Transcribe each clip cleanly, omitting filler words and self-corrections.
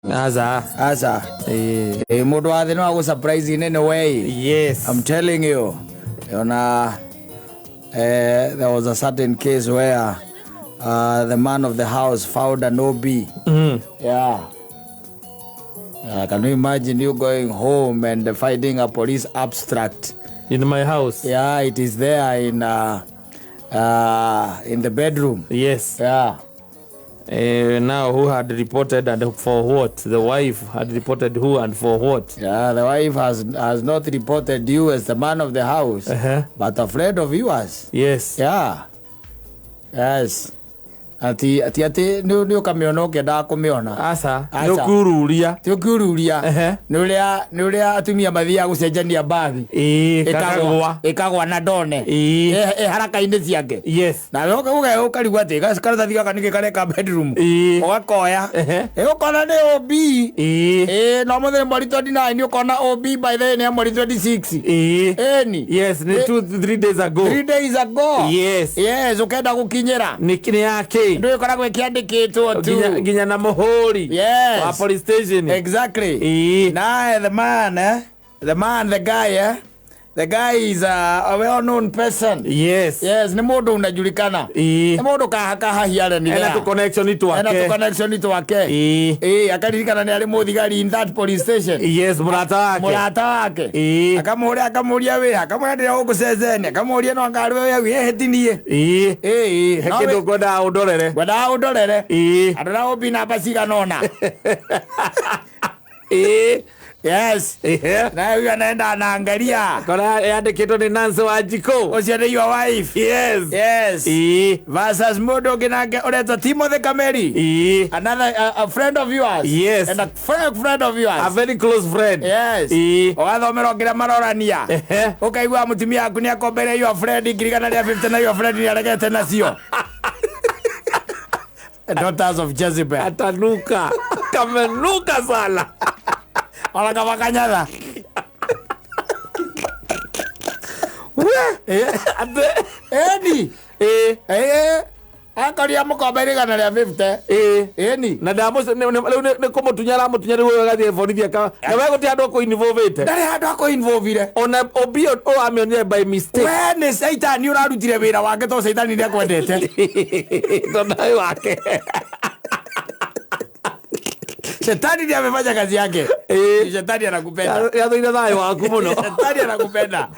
Aca. Aca. Ĩĩ. Ĩ mũndũ wa thĩ no agũ surprise in any way. Yes. I'm telling you. Ona there was a certain case where the man of the house found an OB. Yeah. Can you imagine you going home and finding a police abstract? In my house. Yeah, it is there in the bedroom. Yes. Yeah. Now who had reported and for what? The wife had reported who and for what? Yeah, the wife has not reported you as the man of the house, but a friend of yours. Yes. Yeah. Yes. Ati nĩ ũkamĩona ũkĩendaga kũmĩona. Aca. Aca. Nĩ ũkururia. Ti ũkiururia. Nĩ ũrĩa atumia mathiaga gũcenjania mbathi. Ĩĩ, kakagwa. Ĩkagwa na ndone. Ĩĩ. Ĩ haraka-inĩ ciake. Yes. Nawe ũkarigwo atĩ karatathi gaka nĩkĩ kareka bedroom. Ĩĩ. Ũgakoya. Ĩ ũkona nĩ OB. Ĩĩ. Ĩ no mũthenya mweri 29 ũkona OB by the way nĩ ya mweri 26. Ĩĩ. Ĩni. Yes, nĩ 2 3 days ago. 3 days ago. Yes. Yes, ũkenda gũkinyĩra. Nĩ yake. Ndũ ĩkoragwo ĩkĩandĩkĩtwo tu. Nginya na mũhũri. Yes. Wa police station. Exactly. Ĩĩ. Now the man, eh? The man, the guy, eh? The guy is a well-known person. Yes. Yes, nĩ mũndũ unajulikana. Ĩĩ. Nĩ mũndũ kahakahahiare nĩ Ena tũ connection twake. Ena tũ connection twake. Ĩĩ. Ĩĩ, akaririkana nĩ arĩ mũthigari in that police station. Yes, mũrata wake. Mũrata wake. Ĩĩ. Akamũria akamũria wĩha, akamũria ndĩrĩa gũkũcecenia, akamũria no angarĩ we wĩhĩtinie. Ĩĩ. Ĩĩ. He kĩndũ ngwendaga ũndorere. Ngwendaga ũndorere. Ĩĩ. Andũ na ũmbi namba cigana ũna. Ĩĩ. Yes. Ehe. Na huyu anaenda anaangalia. Kora yandĩkĩtwo nĩ Nancy Wanjikũ. Ũcio nĩ your wife. Yes. Yes. Ĩĩ. Versus mũndũ ũngĩ nake ũretwo Timothy Kameri. Ĩĩ. Another a friend of yours. Yes. And a friend of yours. A very close friend. Yes. Ĩĩ. Ũgathomera kĩrĩa marorania. Ũkaigua mũtumia waku nĩ akombeire your friend 150,000 na your friend nĩ aregete nacio. Daughters of Jezebel. Atanuka. Kamenuka sana. Ona kama kanyatha. We. Ate. Eni. Ĩĩ. Akoria mũkombeire 150. Ĩĩ. Eni. Na rĩu nĩ kũmũtunya aramũtunya rĩu ũyũ agathiĩ borithi aka na we gũtirĩ handũ ũkũ-involvĩte. Ndarĩ handũ akũ-involvire. Ona obi o amĩonire by mistake. We nĩ caitani ũrarutire wĩra wake tondũ caitani nĩ akwendete. Tondũ arĩ wake. Shetani ndiye amefanya kazi yake. Ĩĩ. Shetani anakupenda. Yathũire thayũ waku mũno. Shetani anakupenda.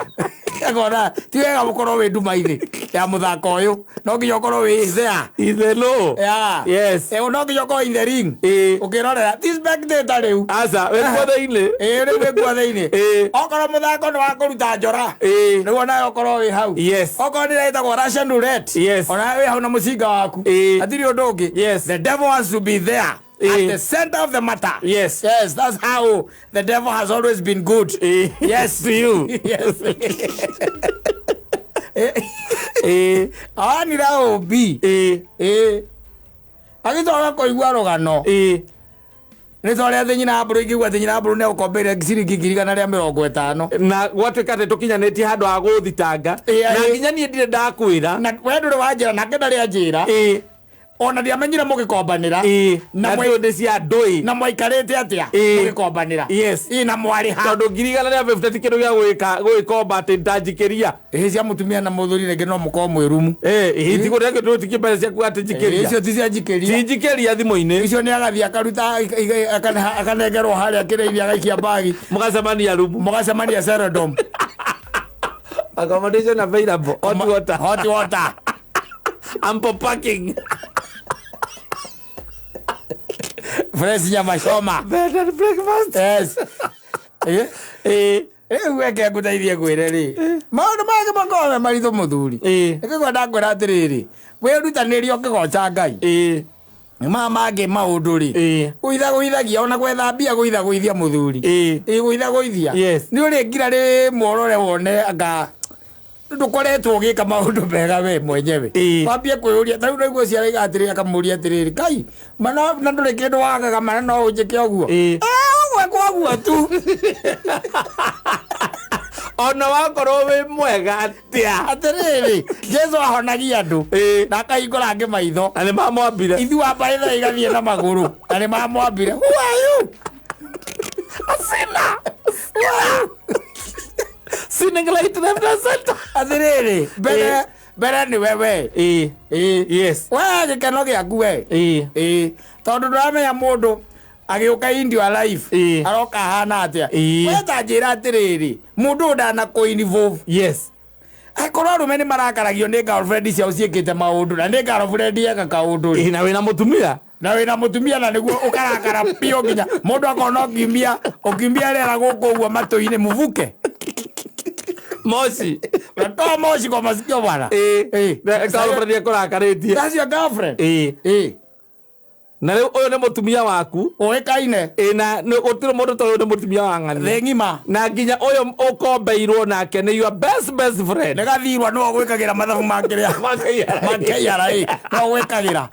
Akona ti wega gũkorwo wĩ nduma-inĩ ya mũthako ũyũ. No nginya ũkorwo wĩ there. Ithe no. Yeah. Yes. No nginya ũkorwo in the ring. Ĩĩ. Ũkĩrorera ti spectator rĩu. Aca, wĩ kuo thĩinĩ. Ĩĩ rĩu wĩ kuo thĩinĩ. Ĩĩ. Okorwo mũthako nĩ wa kũruta njora. Ĩĩ. Nĩguo nawe ũkorwo wĩ hau. Yes. Okorwo nĩ ĩtagwo Russian roulette. Yes. Onawe wĩ hau na mũcinga waku. Ĩĩ. Hatirĩ ũndũ ũngĩ. Yes. The devil wants to be there. At Ĩĩ. the center of the matter. Yes. Yes, that's how the devil has always been good. Ĩĩ. Yes. To you. Yes. Ĩĩ. Awanira OB. Ĩĩ. Ĩĩ. Agĩcoka kũigua rũgano. Ĩĩ. Nĩ ta ũrĩa atĩ nyina Mbũrũ ingĩigua atĩ nyina Mbũrũ nĩ egũkombeire ciringi 150,000. Na gwatuĩka atĩ tũkinyanĩtie handũ ha gũthitanga. Ĩĩ, Na ĩĩ. nginya niĩ ndirĩ ndakwĩra. Na we ndũrĩ wanjĩra nake ndarĩ anjĩra. Ĩĩ. Ona ndiamenyire mũgĩkombanĩra. Ĩĩ. Na Na ndũ cia andũ. Na mwaikarĩte atĩa Ĩĩ. mũgĩkombanĩra. Yes. Ĩĩ na mwarĩ ha. Tondũ 150,000 ti kĩndũ gĩa gwĩka gwĩkomba atĩ ndanjikĩria. Ĩĩ cia mũtumia na mũthuri rĩngĩ no mũkorwo mwĩ rumu. Ĩĩ, tigũrĩa kĩndũ ti mbeca ciaku atĩ njikĩria. Icio ti cia njikĩria. Ti njikĩria thimũ-inĩ. Icio nĩ agathiĩ akaruta akanengerwo harĩa kĩrĩa-inĩ agaikia mbagi. Mũgacemania rumu. Mũgacemania Serodom. Accommodation available. Hot water. Hot water. Ample parking. Fresh nyama choma. Bed and breakfast. Yes. Ĩĩ. Ĩĩ. Rĩu weke ngũteithie ngwĩre rĩ. Maũndũ mangĩ makoragwo me maritũ mũthuri. Ĩĩ. Nĩkĩo ndakwĩra atĩrĩrĩ, wĩrutanĩrie ũkĩgoca Ngai. Ĩĩ. Maya mangĩ maũndũ rĩ. Ĩĩ. Gũithagũithagia ona gwetha mbia gũithagũithia mũthuri. Ĩĩ. Ĩĩ gũithagũithia. Yes. Nĩ ũrĩ ngira rĩmwe ũrore wone anga ndũkoretwo ũgĩka maũndũ mega we mwenyewe. Ĩĩ. Wambie kwĩyũria ta rĩu naiguo ciaraiga atĩrĩrĩ akamũria atĩrĩrĩ Ngai mana na ndũrĩ kĩndũ wagaga mana no ũnjĩke ũguo. Ĩĩ. Ũguo kwa ũguo tu. Ona wakorwo wĩ mwega atĩa. Atĩrĩrĩ, Jesu ahonagia andũ Ĩĩ. na akahingũra angĩ maitho. Na nĩ mamwambire. Ithuĩ wa mbaĩ thaa igathiĩ na magũrũ na nĩ mamwambire. Who are you? A sinner. Sinning right left and center. Atĩrĩrĩ, mbere Ĩĩ. mbere nĩ wewe. Ĩĩ. Ĩĩ. Yes. We gĩkeno gĩaku we. Ĩĩ. Ĩĩ. Tondũ ndũramenya mũndũ agĩũka in your life Ĩĩ. aroka ahana atĩa. Ĩĩ. We ta njĩra atĩrĩrĩ, mũndũ ũyũ ndanakũ-involve. Yes. Akorwo arũme nĩ marakaragio nĩ girlfriend ciao ciĩkĩte maũndũ na nĩ girlfriend eka kaũndũ rĩ. Ĩĩ, na wĩna mũtumia. Na wĩna mũtumia na nĩguo ũkarakara biũ nginya mũndũ akona ũkimbia ũkimbia rĩera gũkũ ũguo matũ-inĩ mũvuke. Moshi. Natoa moshi kwa masikio bwana. Ĩĩ. Ĩĩ. Girlfriend ĩkũrakarĩtie. That's your girlfriend. Ĩĩ. Ĩĩ. Na rĩu ũyũ nĩ mũtumia waku. Ũĩkaine. Ĩĩ, na gũtirĩ mũndũ toĩ ũyũ nĩ mũtumia wa ng'ania. Thĩ ng'ima. Na nginya ũyũ ũkombeirwo nake nĩ your best best friend. Nĩ gathirwa nĩwe ũgwĩkagĩra mathabu ma kĩrĩa. Ma KRA. Ma KRA. Nĩwe ũgwĩkagĩra.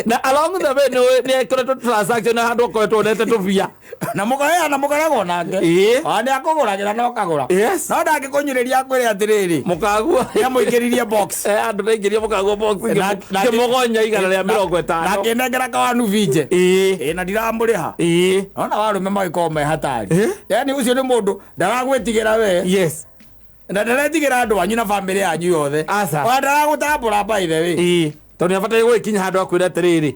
Na along the way nĩ ekoretwo transaction na handũ ũkoretwo wonete tũbia. Na mũkaheana mũkoragwo nake. Ĩĩ. Ona nĩ akũgũragĩra na ũkagũra. Yes. No ndangĩkũnyurĩria akwĩre atĩrĩrĩ. Mũkagua. Nĩamũingĩririe box. Andũ ndaingĩria mũkagua box ngĩmũgonya 150. Na akĩnengera kawanu vinje. Ĩĩ. Ĩĩ, na ndiramũrĩha. Ĩĩ. Ona warũme magĩkorwo me hatari. Ĩĩ. Yaani ũcio nĩ mũndũ ndaragwĩtigĩra we. Yes. Na ndaretigĩra andũ anyu na bamĩrĩ yanyu yothe. Aca. Ona ndaragũtambũra by the way. Ĩĩ. Tondũ nĩabataire gũgĩkinya handũ akwĩra atĩrĩrĩ,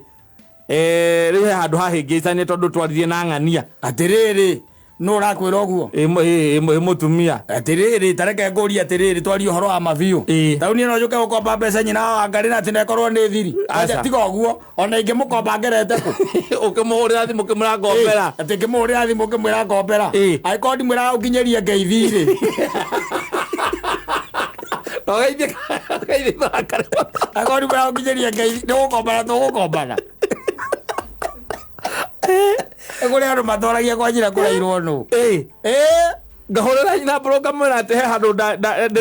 rĩu he handũ hahĩngĩcanie tondũ twaririe na ng'ania. Atĩrĩrĩ, nũ ũrakwĩra ũguo? Ĩ mũtumia. Atĩrĩrĩ, ta reke ngũrie atĩrĩrĩ, twarie ũhoro wa mabiũ. Ĩĩ. Ta rĩu niĩ no njũke gũkomba mbeca nyina wa Wangarĩ na atĩ nekorwo nĩ thiri. Aca. Aca, tiga ũguo, ona ingĩmũkomba ngerete kũ? Ũkĩmũhũrĩra thimũ ũkĩmwĩra ngombera. Ĩĩ, atĩ ngĩmũhũrĩra thimũ ngĩmwĩra ngombera. Ĩĩ. Angĩkorwo ndimwĩraga ũkinyĩrie ngeithi rĩ. Ũgeithie ũgeithie Angĩkorwo ndimwĩraga ũkinyĩrie ngeithi, nĩ gũkombana tũgũkombana. Nĩ kũrĩ andũ matwaragia kwa njĩra kũrairwo nũ. Ĩĩ. Ĩĩ. Ngahũrĩra nyina mbũrũ ngamwĩra atĩ he handũ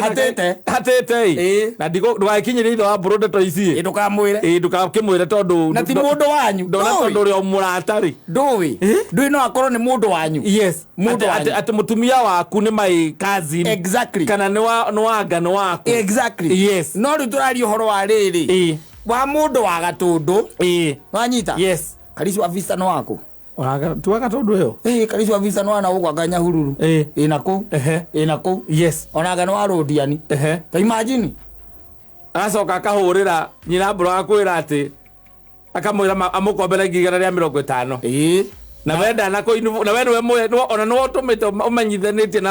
Hatĩte. hatĩte ĩ. Ĩĩ. Na ndũgagĩkinyĩrie ithe wa mbũrũ ndeto ici Ĩĩ, ĩ. ndũkamwĩre. Ĩĩ, ndũgakĩmwĩre tondũ Na ti mũndũ wanyu. ndona Ndũĩ. tondũ ũrĩ o mũrata rĩ. Ndũĩ. Ndũĩ no akorwo nĩ mũndũ wanyu. Yes. Mũndũ wanyu. Atĩ mũtumia waku nĩ my cousin. Exactly. Kana nĩ wa nĩ wanga nĩ waku. Exactly. Yes. No rĩu tũraria ũhoro wa rĩrĩ. Ĩĩ. Wa mũndũ wa gatũndũ. Ĩĩ. Wanyita? Yes. Karisi wa vista nĩ waku. Tuaga tondũ ĩyo. Ĩĩ, Karisi wa vista nĩ wa na gũkũ anga Nyahururu. Ĩĩ. Ĩĩ, na kũu. Ehe. Ĩĩ, na kũu. Yes. Ona anga nĩ wa Rũndiani. Ehe. Ta imagine. Agacoka akahũrĩra nyina mbũrũ agakwĩra atĩ akamwĩra amũkombere 150. Ĩĩ. Na we ndanakũ na we nĩwe ona nĩwe ũtũmĩte ũmenyithanĩtie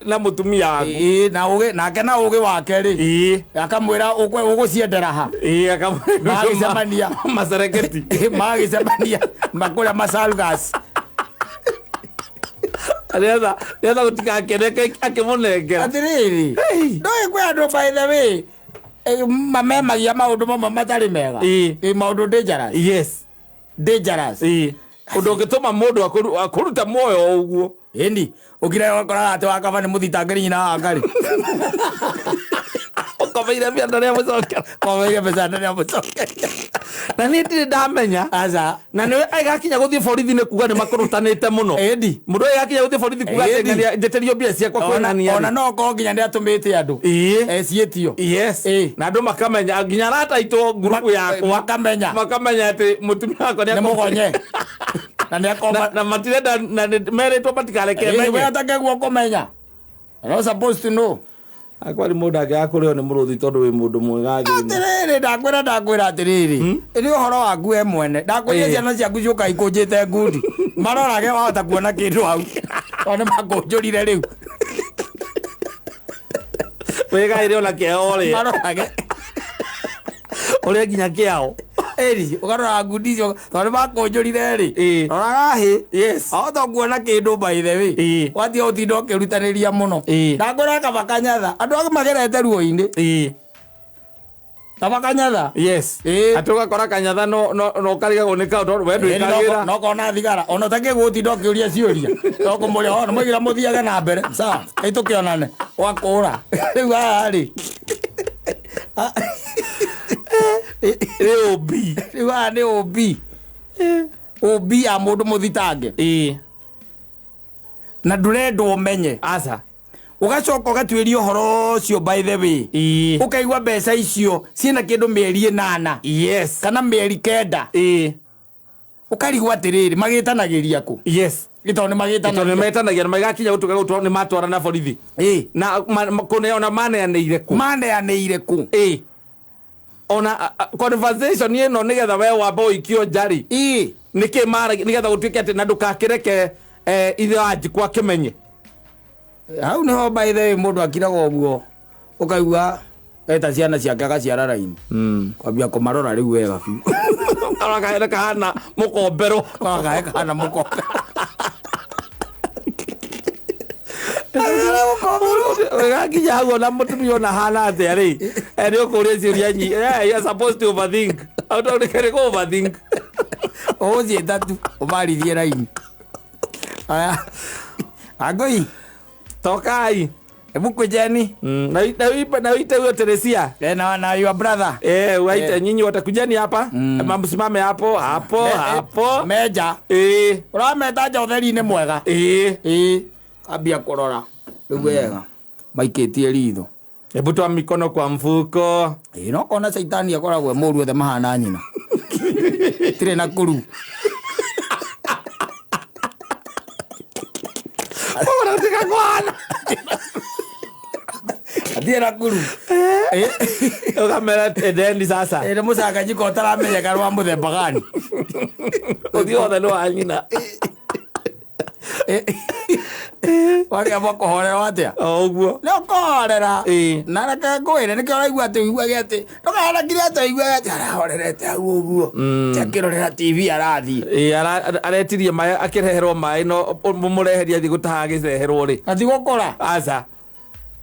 na mũtumia waku. Ĩĩ, na ũgĩ nake na ũgĩ wake rĩ. Ĩĩ. Akamwĩra ũgũciendera ha. Ĩĩ, akamwĩra Magĩcemania. Macereketi. Magĩcemania makũrĩa masalgas. Nĩgetha gũtigakeneke akĩmũnengera. Atĩrĩrĩ. Ndũĩ kwĩ andũ by the way mamemagia maũndũ mamwe matarĩ mega. Ĩĩ. Ĩĩ, maũndũ dangerous. Yes. Dangerous. Ĩĩ. Ũndũ ũngĩtũma mũndũ akũruta muoyo o ũguo. Ĩni, ũkire ũkoraga atĩ wakaba nĩ mũthitangĩri nyina wa Wangarĩ. Ũkomeire mbia ndarĩa mũcokera. Komeire mbeca ndarĩa mũcokeria. Na niĩ ndirĩ ndamenya. Aca. Na nĩwe agakinya gũthiĩ borithi nĩ kuga nĩ makũrũtanĩte mũno. Ĩni. Mũndũ ũyũ agakinya gũthiĩ borithi kuga atĩ Ĩni. ng'ania njĩtĩrio mbia ciakwa kwĩ ng'ania Ona rĩ. no okorwo nginya nĩ atũmĩte andũ. Ĩĩ. Eciĩtio. Yes. Ĩĩ. Na andũ makamenya nginya arata aitũ ngurubu yakwa. Makamenya. Makamenya atĩ mũtumia wakwa Nĩ mũgonye. Na nĩ akomba. Na matirenda na merĩtwo matikareke Ĩĩ, we menye. atakĩguo kũmenya. You're not supposed to know. Akwari mũndũ angĩaga kũrĩo nĩ mũrũthi tondũ wĩ mũndũ mwega thĩ-inĩ. Atĩrĩrĩ, ndakwĩra ndakwĩra atĩrĩrĩ. Nĩ ũhoro waku we mwene. Ndakwĩra Ĩĩ. ciana ciaku ciũka ikũnjĩte ngundi. Marorage wahota kuona kĩndũ hau. Tondũ nĩ makũnjũrire rĩu. Wĩgaĩre ona kĩao ũrĩe. Marorage. Ũrĩe nginya kĩao. Ĩri, ũkarora ngundi icio tondũ nĩ makũnjũrire rĩ. Ĩĩ. Roraga hĩ. Yes. Wahota kuona kĩndũ by the way. Ĩĩ. Watiga gũtinda ũkĩrutanĩria mũno. Ĩĩ. Ndakwĩra kaba kanyatha. Andũ angĩ magerete ruo-inĩ. Ĩĩ. Kaba kanyatha. Yes. Ĩĩ. Atĩ ũgakora kanyatha no ũkarigagwo nĩ kaũ tondũ we ndwĩkagĩra. No kona thigara ona ũtakĩguo ũtinda ũkĩũria ciũria no kũmũrĩa ona mũigira mũthiage na mbere sawa ĩ tũkĩonane wakũra rĩu haha rĩ Nĩ ũmbi. rĩu haha nĩ ũmbi ũmbi ya mũndũ mũthitange Ĩĩ. Na ndũrendwo ũmenye. Aca. Ũgacoka ũgatuĩria ũhoro ũcio, by the way, ũkaigua mbeca icio ciĩna kĩndũ mĩeri 8 kana mĩeri 9. Ũkarigwo atĩrĩrĩ, magĩtanagĩria kũ? Gĩtondũ nĩ tondũ nĩ magĩtanagia. Metanagia na magakinya gũtuĩka gũtwa nĩ matwara na borithi. Na kũneana maneanĩire kũ? Maneanĩire kũ? Ĩ, ona conversation ĩno nĩgetha we wambe ũikio njarĩ, nĩkĩ mara nĩgetha gũtuĩke atĩ na ndũgakĩreke ithe wa njikwa akĩmenye. Hau nĩho, by the way, mũndũ akiraga ũguo, ũkaigua eta ciana ciake agaciara raini, kwambia kũmarora rĩu wega biũ. Karakahere kahana mũkomberwo. Kagae kana mũkombe. Gakinya hau ona mũtumia ona hana atĩa rĩ, nĩ ũkũria ciũria nyingĩ. Yeah, you are supposed to overthink. Automatically go overthink. Ũgũthiĩ tatu ũmarithie raini aya angũi. Tokai. Hebu kujeni. Na uite huyo Teresia. Na your brother. Waite nyinyi wote, kujeni hapa. Msimame hapo hapo hapo. Meja. Ũrameta nja ũtheri-inĩ mwega. Ĩ, ambia kũrora rĩu wega maikĩtie ritho. Hebu toa mikono kwa mfuko. Ĩ, no kona caitani akoragwo e mũru, othe mahana nyina, tirĩ na kuru. Unataka kwana. Atirĩ na kuru. Ukamera endeni sasa. Ĩ, nĩ mũcanganyiko ũtaramenyeka rwa mũthemba gani. Ũthiũ wothe nĩ wa nyina. Wakĩamba kũhorerwo atĩa? O ũguo. Nĩ ũkũhorera. Na reke ngwĩre nĩkĩo ũraigua atĩ ũiguage atĩ ndũkahanakire atĩ ũiguage atĩ arahorerete hau ũguo akĩrorera TV arathiĩ. Aretirie maĩ, akĩreherwo maĩ, no mũmũreherie athiĩ gũtaha agĩceherwo rĩ. Na ti gũkũra. Aca,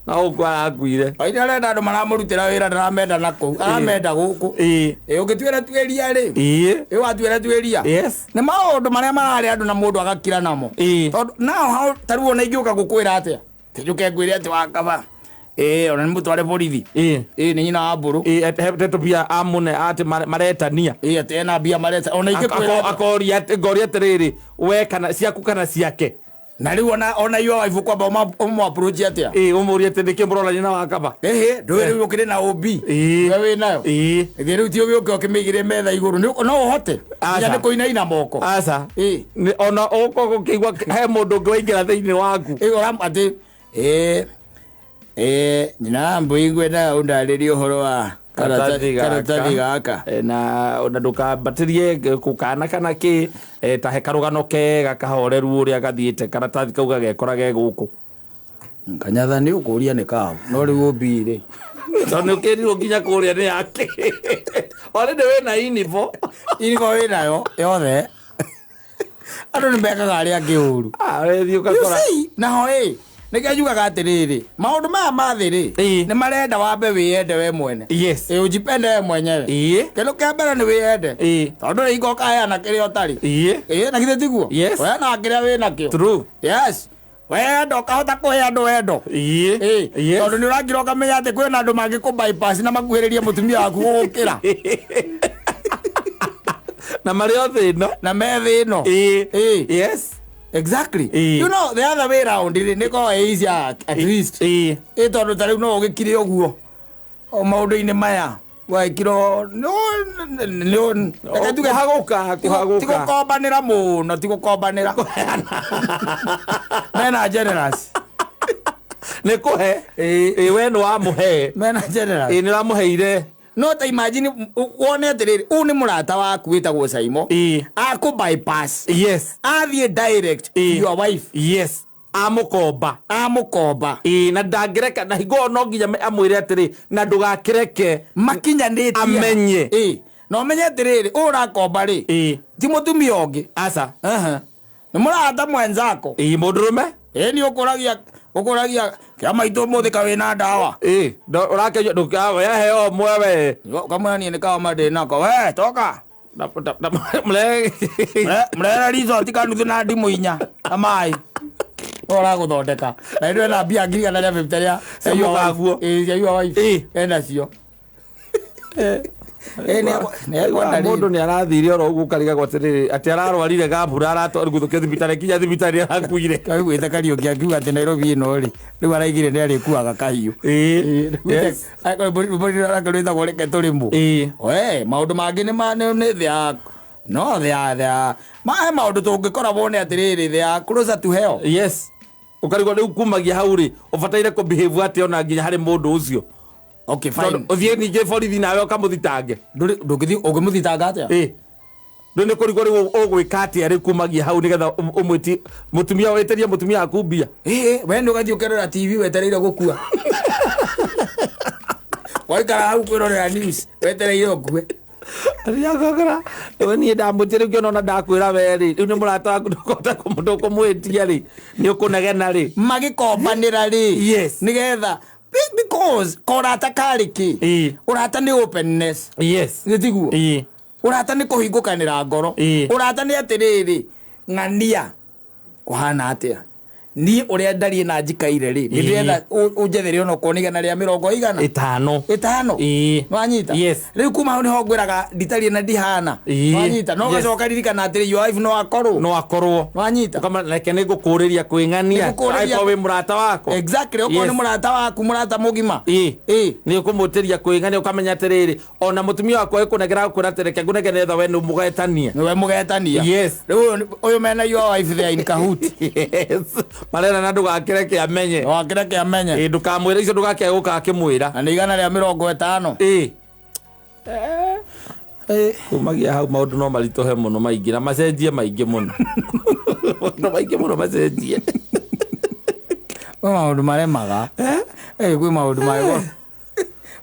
na ũguo arakuire. Oine arenda andũ maramũrutĩra wĩra, ndaramenda na kũu, aramenda gũkũ. Ĩ, ũngĩtuĩra tuĩria rĩ, ĩ, watuĩra tuĩria, nĩ maũndũ marĩa mararĩ andũ na mũndũ agakira namo. Tondũ nao hau ta rĩu ona ingĩũka gũkwĩra atĩa, tĩnjũke ngwĩre atĩ wakaba, ĩ, ona nĩ mũtware borithi. Ĩ, nĩ nyina wa mbũrũ. Ĩ, tũbia amũne atĩ maretania. Ĩ, atĩ ena mbia mareta ona ingĩkwĩra atĩa? Akoria ngoria atĩrĩrĩ, we kana ciaku kana ciake. Na rĩu ona your wife ũkwamba ũmũ approach atĩa? Ĩ, ũmũrie atĩ nĩkĩ mũrona nyina wa kaba. Ĩhĩ, ndũĩ rĩu ũkĩrĩ na ũmbi. We wĩ nayo. Ĩthĩ rĩu ti ũgĩũke ũkĩmĩigĩre metha igũrũ no ũhote Aca. nginya nĩ kũinaina moko. Aca. Ona ũkorwo ũkĩigua he mũndũ ũngĩ waingĩra thĩinĩ waku. Ĩ, ũram atĩ ĩ ĩ nyina wa mbũi, ngwendaga ũndarĩrie ũhoro wa karatathi gaka. Na ona ndũkambatĩrie kũkana kana kĩ, tahe karũgano kega kahoreru ũrĩa gathiĩte karatathi kau gagekora ge gũkũ. Kanyatha nĩ ũkũria nĩ kaũ, no rĩu ũmbi rĩ. Tondũ nĩ ũkĩrirwo nginya kũrĩa nĩ yake already wĩna inibo. Iriko wĩ nayo yothe, andũ nĩ mekaga arĩa angĩ ũru. Wethiĩ You ũgakora. see, naho ĩ nĩkĩo njugaga atĩrĩrĩ, maũndũ maya ma thĩ rĩ, nĩ marenda wambe wĩyende we mwene. Ĩ, ujipende we mwenyewe. Kĩndũ kĩa mbere nĩ wĩyende. Tondũ rĩ ingo ũkaheana kĩrĩa ũtarĩ. Ĩ, na githĩ tiguo? Yes. Ũheanaga kĩrĩa wĩ nakĩo. True. Yes, wendo ũkahota kũhe andũ wendo. Ĩ, tondũ nĩ ũrakira ũkamenya atĩ kwĩna andũ mangĩkũ bypass na makuhĩrĩrie mũtumia waku gũgũkĩra. Na marĩ o thĩ ĩno. Na me thĩ ĩno. Exactly. You know, the other way round rĩ, nĩ koragwo ĩ easier at least. Ĩ, tondũ ta rĩu no ũgĩkire ũguo o maũndũ-inĩ maya wekirwo reke tuge Kũhagũka. ti Kũhagũka. gũkombanĩra mũno, ti gũkombanĩra, mena generous. Nĩ kũhe. Ĩ, we nĩ wamũhe. Mena generous. Ĩ, nĩ ũramũheire. No ta imagine wone atĩrĩrĩ, ũyũ nĩ mũrata waku wĩtagwo Saimo, akũ bypass, athiĩ direct to your wife. Yes, amũkomba. Amũkomba. Ĩ, na ndangĩreka na hingo ĩyo no nginya amwĩre atĩrĩ, na ndũgakĩreke makinyanĩtie amenye. Ĩ, na ũmenye atĩrĩrĩ, ũyũ ũrakomba rĩ, ti mũtumia ũngĩ. Aca. Aha. Nĩ mũrata mwenzako. Ĩ, mũndũrũme. Ĩ, nĩ ũkũragia kĩa maitũ ũmũthĩ ka wĩna ndawa. Ĩ, ũrakĩnyua ndũkaheo ũmwe we. Ũkamwĩra niĩ nĩ kaoma ndĩ nako, we toka. Mrehera resort kanuthu na ndimũ 4 na maĩ ũragũthondeka na ĩndũ ena mbia 150,000 rĩa Cia mũkaguo. Ĩ, cia your wife. Enacio. Mundu ni arathire oro uguo ukarigagwo atiriri ati ararwarire gabura aratwariguthukio thibitarĩ kinya thibitarĩ arakuire. Kaiguĩte Kariũki akiuga atĩ Nairobi ĩno rĩ rĩu araigire nĩ arĩkuaga kahiũ. Yes. Rwĩtagwo reke tũrĩmũ. We maũndũ mangĩ nĩ they are no they are ma he maũndũ tũngĩkora wone atĩrĩrĩ they are closer to hell. Yes. Ukarigwo rĩu kumagia hau rĩ ũbataire kũ behave atĩa ona nginya harĩ mũndũ ũcio. Okay, fine. Ũthiĩ ningĩ borithi nawe ũkamũthitange. Ndũngĩthiĩ ũngĩmũthitanga atĩa? Rĩu nĩ kũrigwo rĩu ũgwĩka atĩa rĩu kumagia hau nĩgetha ũmwĩtie mũtumia wĩtĩrie mũtumia waku mbia. We nĩ ũgathiĩ ũkerora TV wetereire gũkua. Waikara hau kwĩrorera news wetereire ũkue. Rĩakagara we niĩ ndamwĩtie rĩu ngĩona ona ndakwĩra we rĩ rĩu nĩ mũrata waku ndũkũhota ndũkũmwĩtia rĩ nĩ ũkũnegena rĩ. Magĩkombanĩra rĩ. Yes. Nĩgetha because korata karĩ kĩ? Ũrata nĩ openness. Yes. Nĩ tiguo? Ũrata nĩ kũhingũkanĩra ngoro. Ũrata nĩ atĩrĩrĩ ng'ania kũhana atĩa niĩ ũrĩa ndariĩ na njikaire rĩ nĩ ndĩrenda ũnjethere ona okorwo nĩ igana rĩa mĩrongo igana ĩtano. Wanyita? Yes. Rĩu kuma hau nĩho ngwĩraga nditariĩ na ndihana. Wanyita? No ũgacoka ririkana atĩrĩ your wife no akorwo. No akorwo. Wanyita? Ũkamwĩra reke nĩ ngũkũrĩria kwĩng'ania. Nĩngũkũrĩria. Angĩkorwo wĩ mũrata wakwa. Exactly, okorwo nĩ mũrata waku mũrata mũgima. Nĩ ũkũmũtĩria kwĩng'ania ũkamenya atĩrĩrĩ ona mũtumia wakwa ĩkũnegera gũkwĩra atĩ reke ngũnegere nĩgetha we nĩ mũgetania. Nĩwe mũgetania. Yes. Rĩu ũyũ mena your wife there in cahoot. Yes. Marera na ndũgakĩreke amenye. Ndũgakĩreke amenye. Ndũkamwĩre icio ndũgakĩage gũka akĩmwĩra. Na nĩ igana rĩa mĩrongo ĩtano. Kumagia hau maũndũ no maritũhe mũno maingĩ na macenjie maingĩ mũno. Maũndũ maingĩ mũno macenjie. Kwĩ maũndũ maremaga. Kwĩ maũndũ maremaga.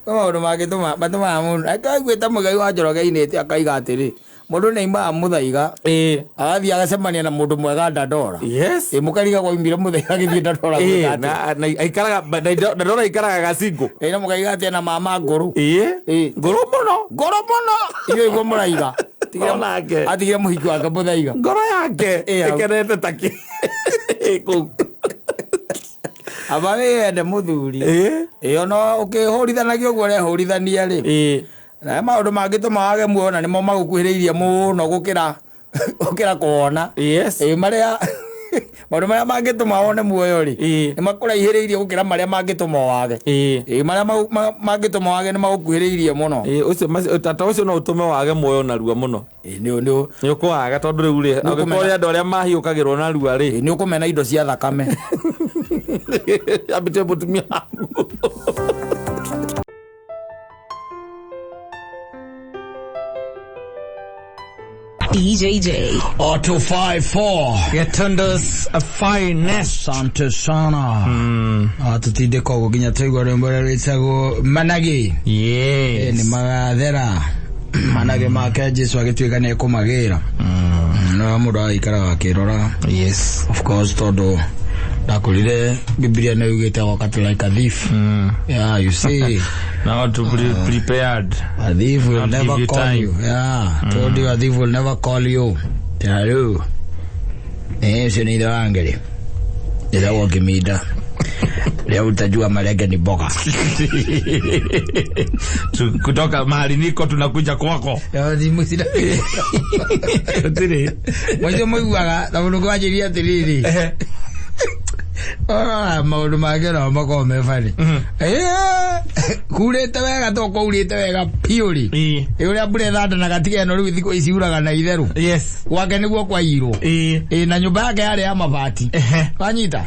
Kwĩ maũndũ mangĩtũma matũmaga mũndũ akaiguĩte Mũigai wa Njoroge ainĩte akaiga atĩrĩ mũndũ nĩ aimaga Mũthaiga agathiĩ agacemania na mũndũ mwega Dandora. Yes. Mũkarigagwo aumire Mũthaiga agĩthiĩ Dandora gwĩka atĩa. Na aikaraga Dandora aikaraga gacingũ. Na mũkaiga atĩ ena mama ngũrũ. Ngũrũ mũno. Ngũrũ mũno. Inyuĩ iguo mũraiga. Atigire mũhiki wake Mũthaiga. Ngoro yake ĩkenete ta kĩ. Kũu. Aba wĩyende mũthuri. Ona ũkĩhũrithanagia ũguo ũrehũrithania rĩ. Na maũndũ mangĩtũma wage muoyo na nĩmo magũkuhĩrĩirie mũno gũkĩra kuona. Yes. Marĩa maũndũ marĩa mangĩtũma wone muoyo rĩ nĩ makũraihĩrĩirie gũkĩra marĩa mangĩtũma wage. Marĩa mangĩtũma wage nĩ magũkuhĩrĩirie mũno. Ũcio tata ũcio no ũtũme wage muoyo narua mũno. Nĩ ũkũwaga tondũ rĩu rĩ angĩkorwo nĩ andũ arĩa mahiũkagĩrwo narua rĩ nĩ ũkũmena indo cia thakame. Ambĩtie mũtumia waku. DJJ. Auto 54. Getunda's finest. Asante sana. Atutinde koguo nginya twaigua rwĩmbo rũrĩa rwĩtagwo Managi. Yes. Nĩ magathera. Managi make Jesu agĩtuĩka nĩ ekũmagĩra. No mũndũ agĩikaraga akĩroraga. Yes. Of course tondũ ndakorire Biblia nĩ yugĩte wakati like a thief. Yeah, you see. Now to be prepared. A thief will Not never call time. you. Yeah, told you a thief will never call you. Tell ũcio nĩ ithe wa Ngeri. Ndĩragwo Kĩminda. Leo utajua marenge ni mboga. Kutoka mahali niko tunakuja kwako. Gũtirĩ. Mũico mũiguaga na mũndũ kwanjĩria atĩrĩrĩ. Maũndũ mangĩ no makorwo me funny. Kurĩte wega to kwaurĩte wega biũ rĩ. Ũrĩa mbura ĩthandanaga tiga ĩno rĩu thikũ ici uraga na itherũ. Yes. Gwake nĩguo kwaiyirwo. Na nyũmba yake yarĩ ya mabati. Wanyita?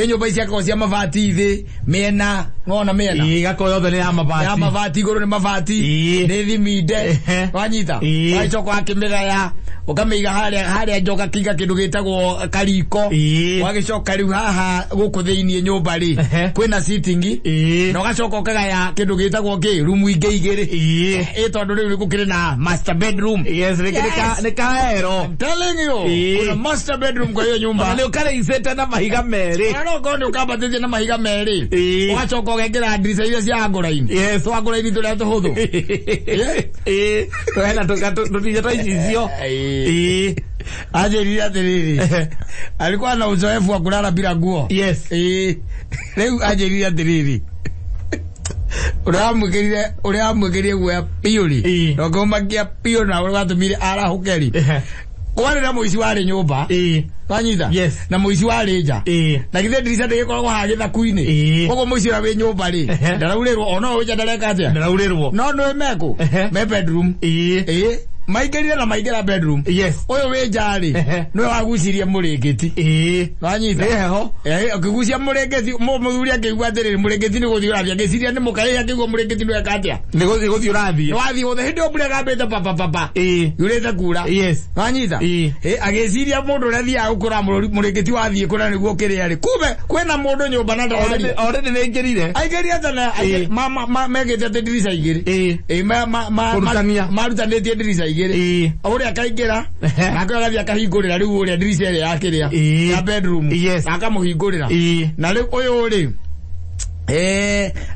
Nyũmba ici akorwo cia mabati thĩ mĩena, nĩwona mĩena? Igakorwo yothe nĩ ya mabati. Ya mabati igũrũ nĩ mabati. Nĩ thiminde. Wanyita? Wagĩcoka wakĩmĩgaya ũkamĩiga harĩa nja ũgakĩiga kĩndũ gĩtagwo kariko. Wagĩcoka rĩu haha gũkũ thĩiniĩ nyũmba rĩ kwĩna sitting na ũgacoka ũkagaya kĩndũ gĩtagwo kĩ rumu ingĩ igĩrĩ. Tondũ rĩu gũkĩrĩ na master bedroom. Yes, nĩ kaero. I'm telling you. Kuna master bedroom kwa hiyo nyumba. Na nĩ ũkarĩicĩte na mahiga merĩ. Na no korwo nĩ ũkambatĩtie na mahiga merĩ. Ũgacoka ũgekĩra ndirica iria cia angũra-inĩ. Yes. Twa angũra-inĩ tũrĩa tũhũthũ. Hena tũtija twa icicio. Anjĩrire atĩrĩrĩ alikuwa na uzoefu wa kulala bila nguo. Yes. Rĩu anjĩrire atĩrĩrĩ Ũrĩa wamwĩkĩrire guoya biũ rĩ, na ũkĩmũmakia biũ na ũrĩa watũmire arahũke rĩ, kwarĩ na mũici warĩ nyũmba. Wanyita? Yes. Na mũici warĩ nja. Na githĩ ndirica ndĩgĩkoragwo haha gĩthaku-inĩ. Koguo mũici ũrĩa wĩ nyũmba rĩ, ndaraurĩrwo, ona ũyũ nja ndareka atĩa? Ndaraurĩrwo. No nĩwe mekũ? Me bedroom. Maingĩrire na maingĩra bedroom. Yes. Ũyũ wĩ nja rĩ, nĩwe wagucirie mũrĩngĩti. Wanyita? Nĩ heho. Ũkĩgucia mũrĩngĩti, mũthuri akĩigua atĩrĩrĩ, mũrĩngĩti nĩ gũthiĩ ũrathiĩ. Agĩciria nĩ mũka, akĩigua mũrĩngĩti nĩwe eka atĩa? Nĩ gũthiĩ ũrathiĩ. Nĩ wathiĩ gũthiĩ. Hĩndĩ ĩyo mbura ĩgambĩte pa, pa, pa, pa. Yurĩte kura. Yes. Wanyita? Agĩciria mũndũ ũrĩa athiaga gũkũra mũrĩngĩti wathiĩ kũra nĩguo ũkĩrĩa rĩ. Kumbe kwĩna mũndũ nyũmba na ndararia. Already nĩ aingĩrire. Aingĩrire tene, mekĩte atĩ ndirica igĩrĩ. Kũrutania. Marutanĩtie ndirica igĩrĩ. Ũrĩa akaingĩra, nake agathiĩ akahingũrĩra rĩu ũrĩa ndirica ĩrĩa ya kĩrĩa, ya bedroom. Na akamũhingũrĩra. Na rĩu ũyũ rĩ,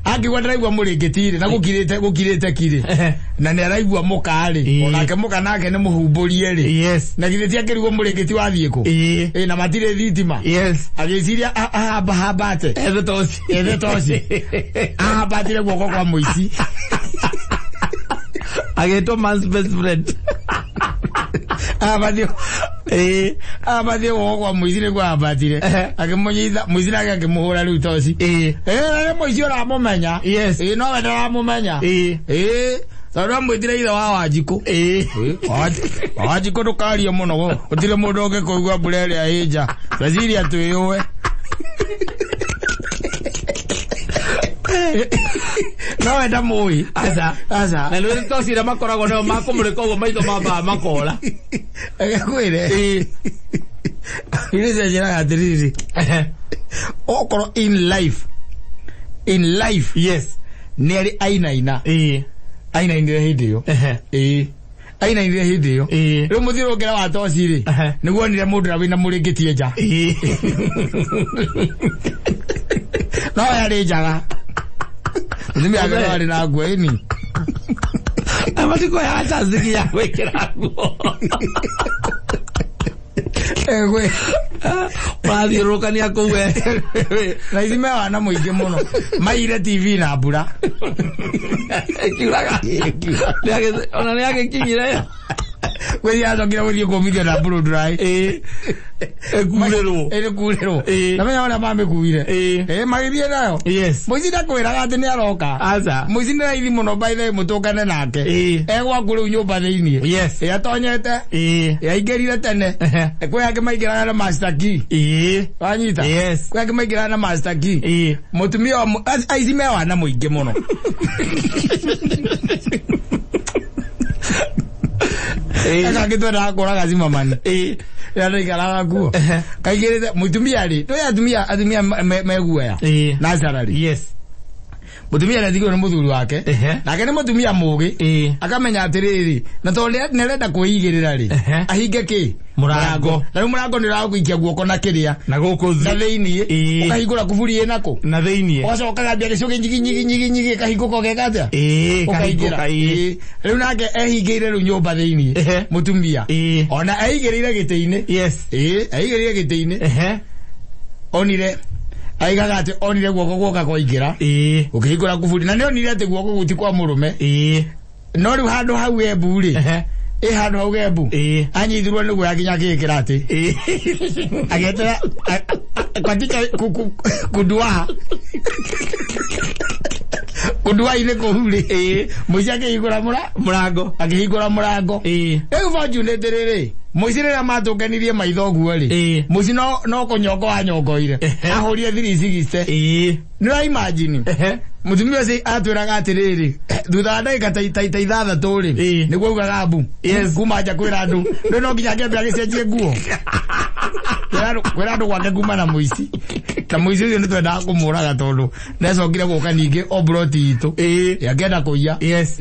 angĩigua ndaraigua mũrĩngĩti rĩ, na gũkirĩte kirĩ. Na nĩ araigua mũka rĩ, onake mũka nake nĩ mũhumbũrie rĩ. Yes. Na githĩ ti akĩrigwo mũrĩngĩti wathiĩ kũ? Na matirĩ thitima. Yes. Agĩciria ahambahambate. Ethe toci. Ethe toci. Ahambatire guoko kwa mũici. Agĩtwo man's best friend. Ahambatie guoko kwa mũici nĩguo ahambatire. Akĩmũnyita, mũici nake akĩmũhũra rĩu toci. Na nĩ mũici ũramũmenya. Yes. Nowe ndaramũmenya. Tondũ amwĩtire ithe wa Wanjikũ. Wanjikũ ndũkarie mũno, gũtirĩ mũndũ ũngĩkũigua mbura ĩrĩa ĩ nja. Cecilia twĩyũe. Nowe ndamũĩ. Aca. Aca. Na nĩ toci iria makoragwo nayo makũmũrĩka ũguo maitho mambaga makora. Agakwĩre. Irĩ cianjĩraga atĩrĩrĩ. Okorwo in life. In life. Yes. Nĩ arĩ ainaina. Ainainire hĩndĩ ĩyo. Ainainire hĩndĩ ĩyo. Rĩu mũthiũrũrũkĩra wa toci rĩ, nĩguo onire mũndũ ũrĩa wĩna mũrĩngĩti nja. No yarĩ njaga. Mũtumia wake no arĩ na nguo ĩni. Matikoyaga chance ya gwĩkĩra nguo. Ũrathiũrũrũkania kũu we. Na ici me wana mũingĩ mũno. Maire TV na mbura. Ĩkiuraga. Ona nĩ agĩkinyire. Kwĩria acokire gũthiĩ kũmithio na blow dry. Ĩkurĩrwo. Ĩkurĩrwo. Na menya ũrĩa mamĩkuire. Magĩthiĩ nayo. Yes. Mũici ndakwĩraga atĩ nĩ aroka. Aca. Mũici nĩ raithi mũno by the way mũtũngane nake. Egwaku rĩu nyũmba thĩiniĩ. Yes. Atonyete. Aingĩrire tene. Kwĩ angĩ maingĩraga na master key. Wanyita? Yes. Kwĩ angĩ maingĩraga na master key. Mũtumia wa aici me wana mũingĩ mũno. Eka ngĩtwendaga kũraga cimamani. Rĩrĩa ndaikaraga kuo. Kaigĩrĩte mũtumia rĩ, nĩũĩ atumia meguoya. Naturally. Yes. Mũtumia nĩatigirwo nĩ mũthuri wake. Nake nĩ mũtumia mũgĩ. Akamenya atĩrĩrĩ, na tondũ nĩarenda kwĩigĩrĩra rĩ, ahinge kĩ? Mũrango. Na rĩu mũrango nĩ ũragũikia guoko na kĩrĩa. Na gũkũ na thĩiniĩ. Ũkahingũra kuburi ĩna kũ? Na thĩiniĩ. Ũgacoka ũkagambia gĩcũgĩ nyigi nyigi nyigi nyigi ĩkahingũka ũgeka atĩa? Ũkaingĩra. Rĩu nake ehingĩire rĩu nyũmba thĩiniĩ. Mũtumia. Ona eigĩrĩire gĩtĩ-inĩ. Yes. Eigĩrĩire gĩtĩ-inĩ. Onire aigaga atĩ onire guoko guoka kwaingĩra. Ũkĩhingũra kuburi na nĩ onire atĩ guoko gũti kwa mũrũme. No rĩu handũ hau Embu rĩ. Handũ hau Embu. Anyitirwo nĩ guoya nginya akĩĩkĩra atĩ. Agĩetera katika kundua. Kundua-inĩ kũu rĩ. Mũici akĩhingũra mũrango. Akĩhingũra mũrango. Rĩu fortunately rĩ, mũici rĩrĩa matũnganirie maitho ũguo rĩ, mũici no kũnyongo wanyongoire. Ahũrire 360. Nĩ ũra imagine? Mũtumia ũcio atwĩraga atĩrĩrĩ, thutha wa ndagĩka ta ithathatũ rĩ, nĩguo augaga mbu. Kuma nja kwĩra andũ. Rĩu no nginya angĩambia agĩcenjie nguo. Kwĩra andũ gwake kuma na mũici. Na mũici ũcio nĩtwendaga kũmũraga tondũ nĩacokire gũka ningĩ o mburoti itũ. Akĩenda kũiya. Yes.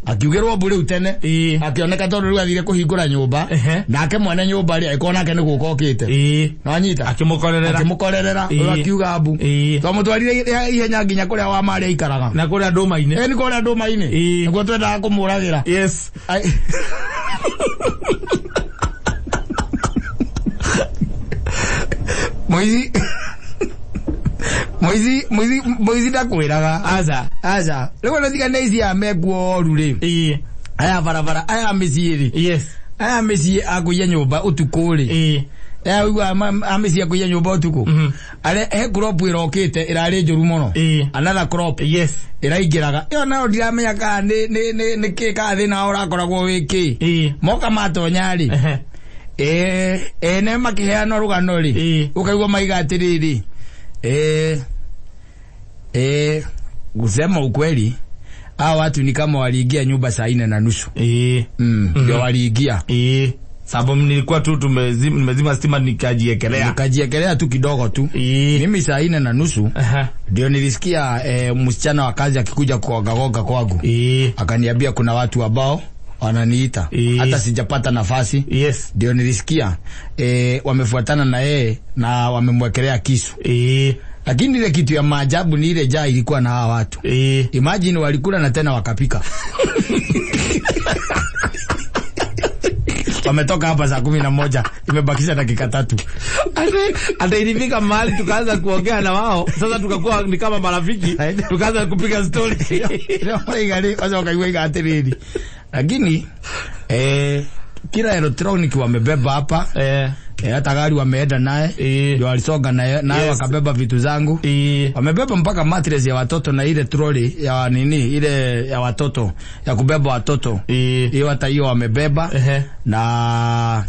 Akiugĩrwo mbu rĩu tene. Akĩoneka tondũ rĩu athire kũhingũra nyũmba. Nake mwene nyũmba rĩ, agĩkorwo nake nĩ gũka okĩte. Nĩwanyita? Akĩmũkorerera. Akĩmũkorerera, ũyũ akiuga mbu. Twamũtwarire ihenya nginya kũrĩa wa marĩa aikaraga. Na kũrĩa ndũma-inĩ. Nĩ kũrĩa ndũma-inĩ. Nĩkuo twendaga kũmũragĩra. Yes. Mũici. Muici muici muici ndakwĩraga. Aca. Aca rĩu ona tiga nĩ ici aya mekuo oru rĩ, Ĩĩ. aya barabara, aya mĩciĩ rĩ, Yes. aya mĩciĩ akũiya nyũmba ũtukũ rĩ, Ĩĩ. aya ũigua a mĩciĩ akũiya nyũmba ũtukũ, arĩa he crop ĩrokĩte ĩrarĩ njũru mũno. Ĩĩ. Another crop Yes. ĩraingĩraga ĩyo nayo ndiramenya kana nĩ nĩ nĩ nĩ kĩ, kana thĩna wao ũrakoragwo wĩ kĩ. Ĩĩ. Moka matonya rĩ, Ehe. ene makĩheana rũgano rĩ, Ĩĩ. ũkaigua maiga atĩrĩrĩ, kusema ukweli hawa watu ni kama waliingia nyumba saa 4:30. Ĩĩ. Ndio waliingia. Ĩĩ. Sababu nilikuwa tu nimezima stima nikajiekelea. Nikajiekelea tu kidogo tu. Ĩĩ. Mimi saa 4:30 Aha. ndio nilisikia msichana wa kazi akikuja kuogagoga kwangu. Ĩĩ. Akaniambia kuna watu ambao wananiita. Ĩĩ. Hata sijapata nafasi. Yes. Ndio nilisikia wamefuatana na yeye na wamemwekelea kisu. Ĩĩ. Lakini ile kitu ya maajabu ni ile jaa ilikuwa na hawa watu. Ĩĩ. Imagine walikula na tena wakapika. Wametoka hapa saa 11, imebakisha dakika 3. Ate ilifika mahali tukaanza kuongea na wao, sasa tukakuwa ni kama marafiki, tukaanza kupiga story. Wakaiweka atiriri. Lakini kila electronic wamebeba hapa. Hata gari wameenda naye. Ndio walisonga naye, naye Yes. wakabeba vitu zangu. Wamebeba mpaka mattress ya watoto na ile trolley ya nini, ile ya watoto, ya kubeba watoto. Hiyo hata hiyo wamebeba. Na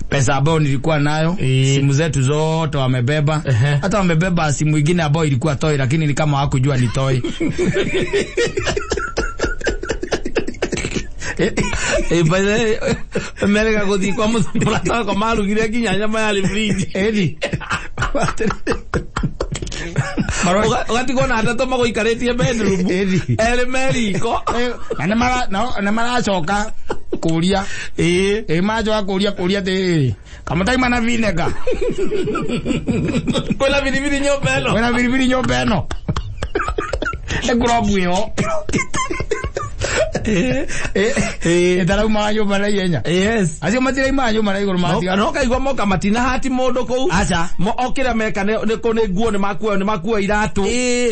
pesa ambayo nilikuwa nayo, simu zetu zote wamebeba. Hata wamebeba simu ingine ambayo ilikuwa toy, lakini ni kama hawakujua ni toy. By the way, merega gũthiĩ kwa mũrata wakwa marugire nginya nyama yarĩ fridge. Ĩni. Ũgatigwo na atatũ magũikarĩtie bedroom. Ĩni. Erĩ me riko. Na nĩ maracoka kũria. Ĩĩ. Maracoka kũria atĩrĩrĩ, kamũtaima na vinegar. Kwĩna biribiri nyũmba ĩno. Kwĩna biribiri nyũmba ĩno. Nĩ crop ĩyo. Ĩtaraumaga nyũmba na ihenya. Yes. Acio matiraumaga nyũmba na igũrũ matiga. No kaigua moka matina hati mũndũ kũu. Aca. O kĩrĩa meka nĩ kũ nĩ nguo, nĩ makua iratũ.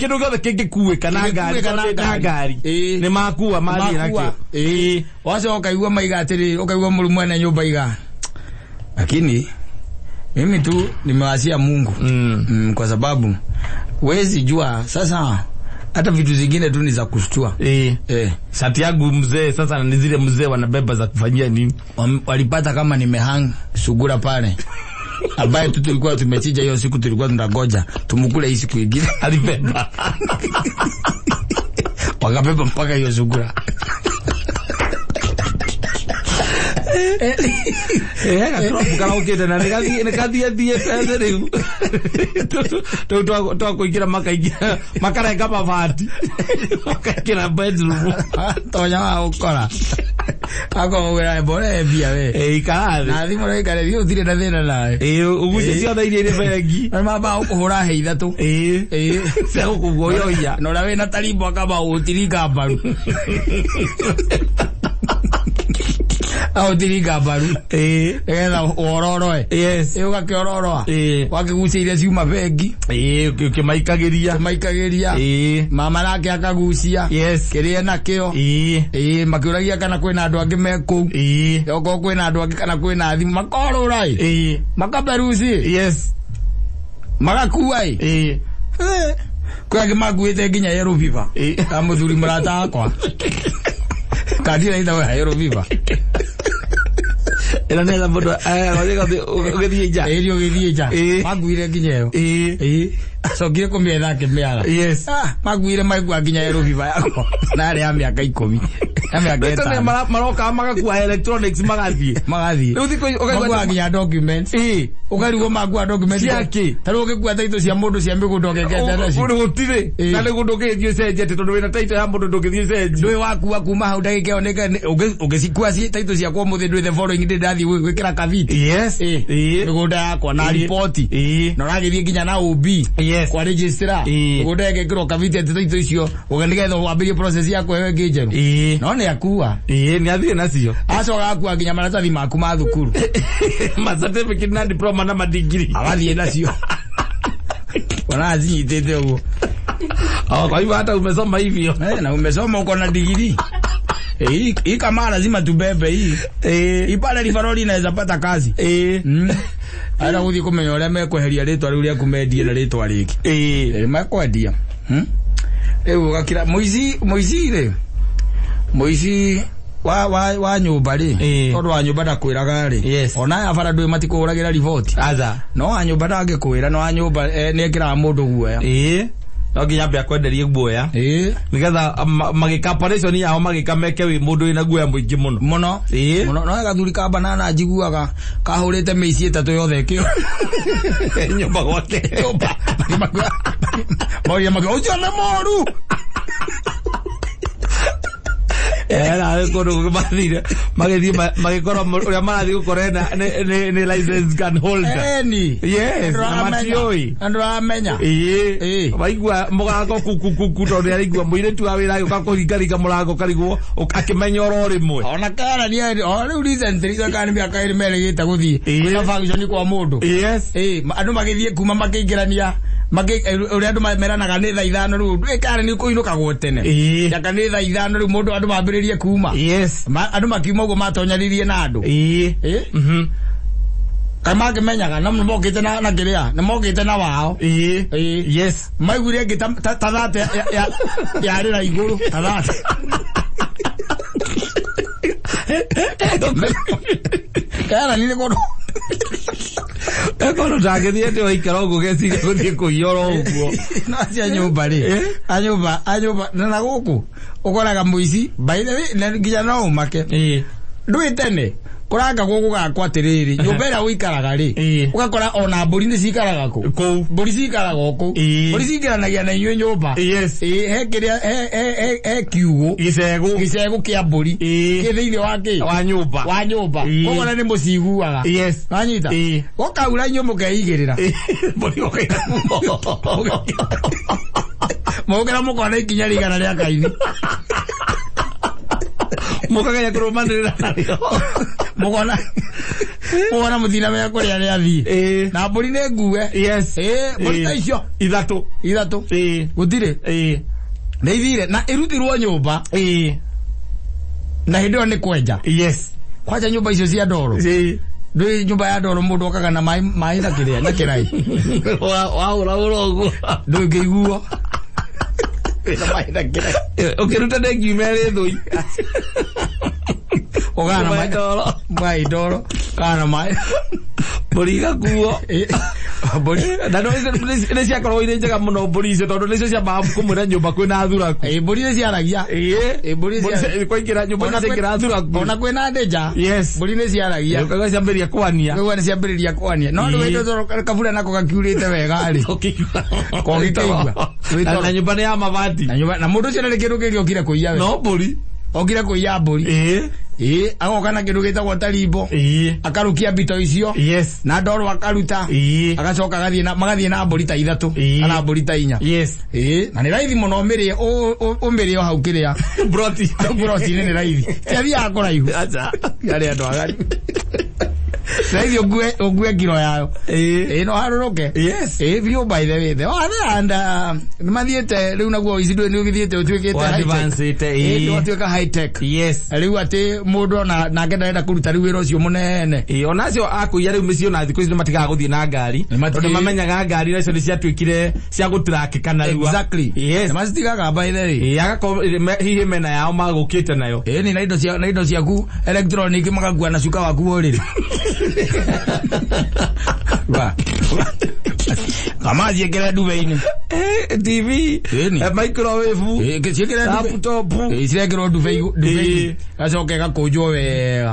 Kĩndũ gĩothe kĩngĩkuĩka na ngari, Kĩngĩkuĩka na na ngari. ngari. Nĩ makua mathiĩ Makua. nakĩo. Wacoka ũkaigua maiga atĩrĩrĩ, ũkaigua mũru mwene nyũmba iga. Lakini mimi tu nimewasia Mungu. Kwa sababu huwezi jua sasa hata vitu zingine tu ni za kushtua. Shati yangu mzee sasa ni zile mzee wanabeba za kufanyia nini? Walipata kama nimehang sugura pale. Ambaye tu tulikuwa tumechinja hiyo siku, tulikuwa tunangoja tumukule hii siku ingine. Alibeba. Wakabeba mpaka hiyo sugura. Gakrobu karaũkĩte na nĩgathiĩ thiĩte rĩu. Rĩu twakũingĩra makaingĩra makarenga mabati makaingĩra bedroom. Tonya wa gũkora. Akogwĩra mbore mbia we. Ikara thĩ. Na thimũ no ikare thiĩ ũtirĩ na thĩna nawe. Ũgucie ciothe iria irĩ bengi. Na mamba ũkũhũra he 3. Cia gũkũguoyohia. Na ũrĩa wĩna tarimbo akamba gũgũtiringa mbaru. Agũtiringa mbaru. Nĩgetha wororoe. Yes. Ũgakĩororoa. Wakĩgucia iria ciuma bengi. Ũkĩmaikagĩria. Ũkĩmaikagĩria. Mama nake akagucia. Yes. Kĩrĩa nakĩo. Makĩũragia kana kwĩna andũ angĩ me kũu. Okorwo kwĩna andũ angĩ kana kwĩna thimũ makorũra ĩ. Makaperuci. Yes. Magakua ĩ. Kwĩ angĩ makuĩte nginya yellow fever. Ta mũthuri mũrata wakwa. Kandi ĩraitagwo ya yellow fever. Ĩno nĩ etha mũndũ, ũgĩthiĩ nja. Ĩĩ, ũgĩthiĩ nja. Makuire nginya ĩyo. Acokire kũmĩetha akĩmĩaga. Yes. Makuire maikua nginya yellow fever yakwa. Na yarĩ ya mĩaka 10. Ya mĩaka Rĩu tene 5. maroka magakua electronics magathiĩ. Magathiĩ. Rĩu thikũ ici ũkaigua Makua nginya documents. Ũkarigwo makua documents. Cia kĩ? Ta rĩu ũgĩkua taitũ cia mũndũ cia mĩgũnda ũgekete nacio. Gũtirĩ. Na nĩguo ndũngĩthiĩ ũcenjetie tondũ wĩna taitũ ya mũndũ ndũngĩthiĩ ũcenjie. Ndũĩ wakua kuma hau ndagĩka ĩyo ũngĩcikua taitũ ciakwa ũmũthĩ ndũĩ the following day ndathiĩ gwĩkĩra kaviti. Yes. Mĩgũnda yakwa na riboti. Na ũragĩthiĩ nginya na OB. Yes. Kwa registrar. Mĩgũnda ĩgekĩrwo kaviti atĩ taitũ icio nĩgetha wambĩrĩrie process ya kũheo ĩngĩ njerũ. No nĩ akua. Nĩ athiĩ nacio. Acoka akua nginya maratathi maku ma thukuru. Ma certificate na diploma na madigiri. Agathiĩ nacio. Ona azinyitĩte ũguo. Oh, kwa hivyo hata umesoma hivyo. Na umesoma uko na digiri. Hii kama lazima tubebe hii. Hii pale rifaroli inaweza pata kazi. Ara guthi kumenya uria mekweheria ritwa riu riaku mendie na ritwa ringi. Mekwendia. Riu ugakira muici muici ri. Muici wa nyumba ri. Tondu wa nyumba ndakwiraga ri. Ona ya bara ndui matikuragira riboti. Aza. No wa nyumba ndangĩkwĩra no wa nyumba nĩekĩraga mũndũ guoya. No nginya ambe akwenderie guoya. Nigetha magĩka operation yao magĩka meke wĩ mũndũ wĩna guoya mũingĩ mũno. Mũno. Mũno. No gathuri ka banana njiguaga kahũrĩte mĩici ĩtatũ yothe ĩkĩo. Nyũmba gwake. Nyũmba. Moria makiuga ũcio nĩ mũru. Era kũndũ mathire magĩthiĩ magĩkorwo ũrĩa marathiĩ gũkora nĩ license gun holder. Eni. Yes, na matiũĩ. Andũ aramenya. Waigua mũgambo kukukuku tondũ nĩaraigua mũirĩtu wa wĩra agĩũka kũringaringa mũrango karigwo akĩmenya oro rĩmwe. Ona kana nĩ o rĩu recently kana nĩ mĩaka ĩrĩ merĩgĩte gũthiĩ. Kwĩna function kwa mũndũ. Yes. Andũ magĩthiĩ kuma makĩingĩrania ũrĩa andũ meranaga nĩ thaa ithano rĩu ndwĩkare nĩ kũinũkagwo tene. Jaka nĩ thaa ithano rĩu mũndũ andũ mambĩrĩrie kuma. Yes. Andũ makiuma ũguo matonyanirie na andũ. Kaĩ mangĩmenyaga no mokĩte na kĩrĩa nĩ mokĩte na wao. Yes. Maiguire ĩngĩ ta thate yarĩra igũrũ ta thate. Kana nĩ kũndũ Ekono ndangĩthiĩ atĩ waikara ũguo geciria gũthiĩ kũiya oro ũguo. No acio nyũmba rĩ, a nyũmba na gũkũ ũkoraga mũici by the way na nginya no ũmake. Ndũĩ tene kũrangagwo gũgakwo atĩrĩrĩ nyũmba ĩrĩa ũikaraga rĩ ũgakora ona mbũri nĩ cikaraga kũ kũu mbũri cikaraga o kũu mbũri cingĩranagia na inyuĩ nyũmba. Yes. He kĩrĩa he kiugũ gĩcegũ kĩa mbũri kĩ thĩinĩ wa kĩ wa nyũmba wa nyũmba koguo na nĩ mũciguaga. Yes. Wanyita gũkaura inyuĩ mũkeigĩrĩra mbũri ũkaira mũkĩra mũkona ikinya rĩigana rĩa kaini mũkagaya kũrũmanĩrĩra narĩo mũkona mũthina menya kũrĩa rĩathiĩ na mbũri nĩ ngue. Yes. Mbũri ta icio ithatũ gũtirĩ nĩ ithire na ĩrutirwo nyũmba na hĩndĩ ĩyo nĩ kwenja. Yes. Kwanja nyũmba icio cia ndoro ndũĩ nyũmba ya ndoro mũndũ okaga na maĩ na kĩrĩa na kĩrai wahũra hũra ũguo ndũngĩiguo wĩna maĩ na kĩrai ũkĩruta nĩ ngiuma ĩrĩ thũi ũgana maĩ maĩ ndoro kana maĩ mbũri igakuo mbũri na nĩ ciakoragwo irĩ njega mũno mbũri icio tondũ nĩcio ciambaga kũmwĩra nyũmba kwĩna thuraku. Mbũri nĩ ciaragia. Mbũri kwaingĩra nyũmba nĩ ciaingĩra thuraku ona kwĩna ndĩnja. Yes. Mbũri nĩ ciaragia ũkaigua ciambĩrĩria kwania ũkaigua nĩ ciambĩrĩria kwania no nĩ wĩtũ kabura nako gakiurĩte wega rĩ kũngĩkĩigua na nyũmba nĩ ya mabati na mũndũ ũcio ndarĩ kĩndũ kĩngĩ okire kũiya we no mbũri okire kũiya mbũri. Agoka na kĩndũ gĩtagwo tarimbo akarukia mbito icio. Yes. Na ndoro akaruta agacoka agathiĩ na magathiĩ na mbũri ta ithatũ kana mbũri ta inya. Yes. Na nĩ raithi mũno ũmĩrĩe ũmĩrĩe o hau kĩrĩa broti-inĩ nĩ raithi ciathiaga kũraihu Acha. arĩ andũ agari raithi ũngue kiro yayo. No harũrũke. Yes. Biũ by the way the other and nĩ mathiĩte rĩu naguo ici ndũĩ nĩ ũgĩthiĩte ũtuĩkĩte high tech. Nĩ watuĩka high tech. Yes. Rĩu atĩ mũndũ ona nake ndarenda kũruta rĩu wĩra ũcio mũnene. Ona acio akũiya rĩu mĩciĩ ona thikũ ici nĩ matigaga gũthiĩ na ngari tondũ nĩ mamenyaga ngari nacio nĩ ciatuĩkire cia gũtrakĩka narua. Exactly. Yes. Nĩ macitigaga by the way. Agakorwo hihi mena yao magũkĩte nayo. Nĩ na indo ciaku electronic magakua na cuka waku ũrĩrĩ. Ba. Kama ciĩkĩre ndube-inĩ. TV, microwave, ciĩkĩre laptop, cirekĩrwo ndube-inĩ gacoka ĩgakũnjwo wega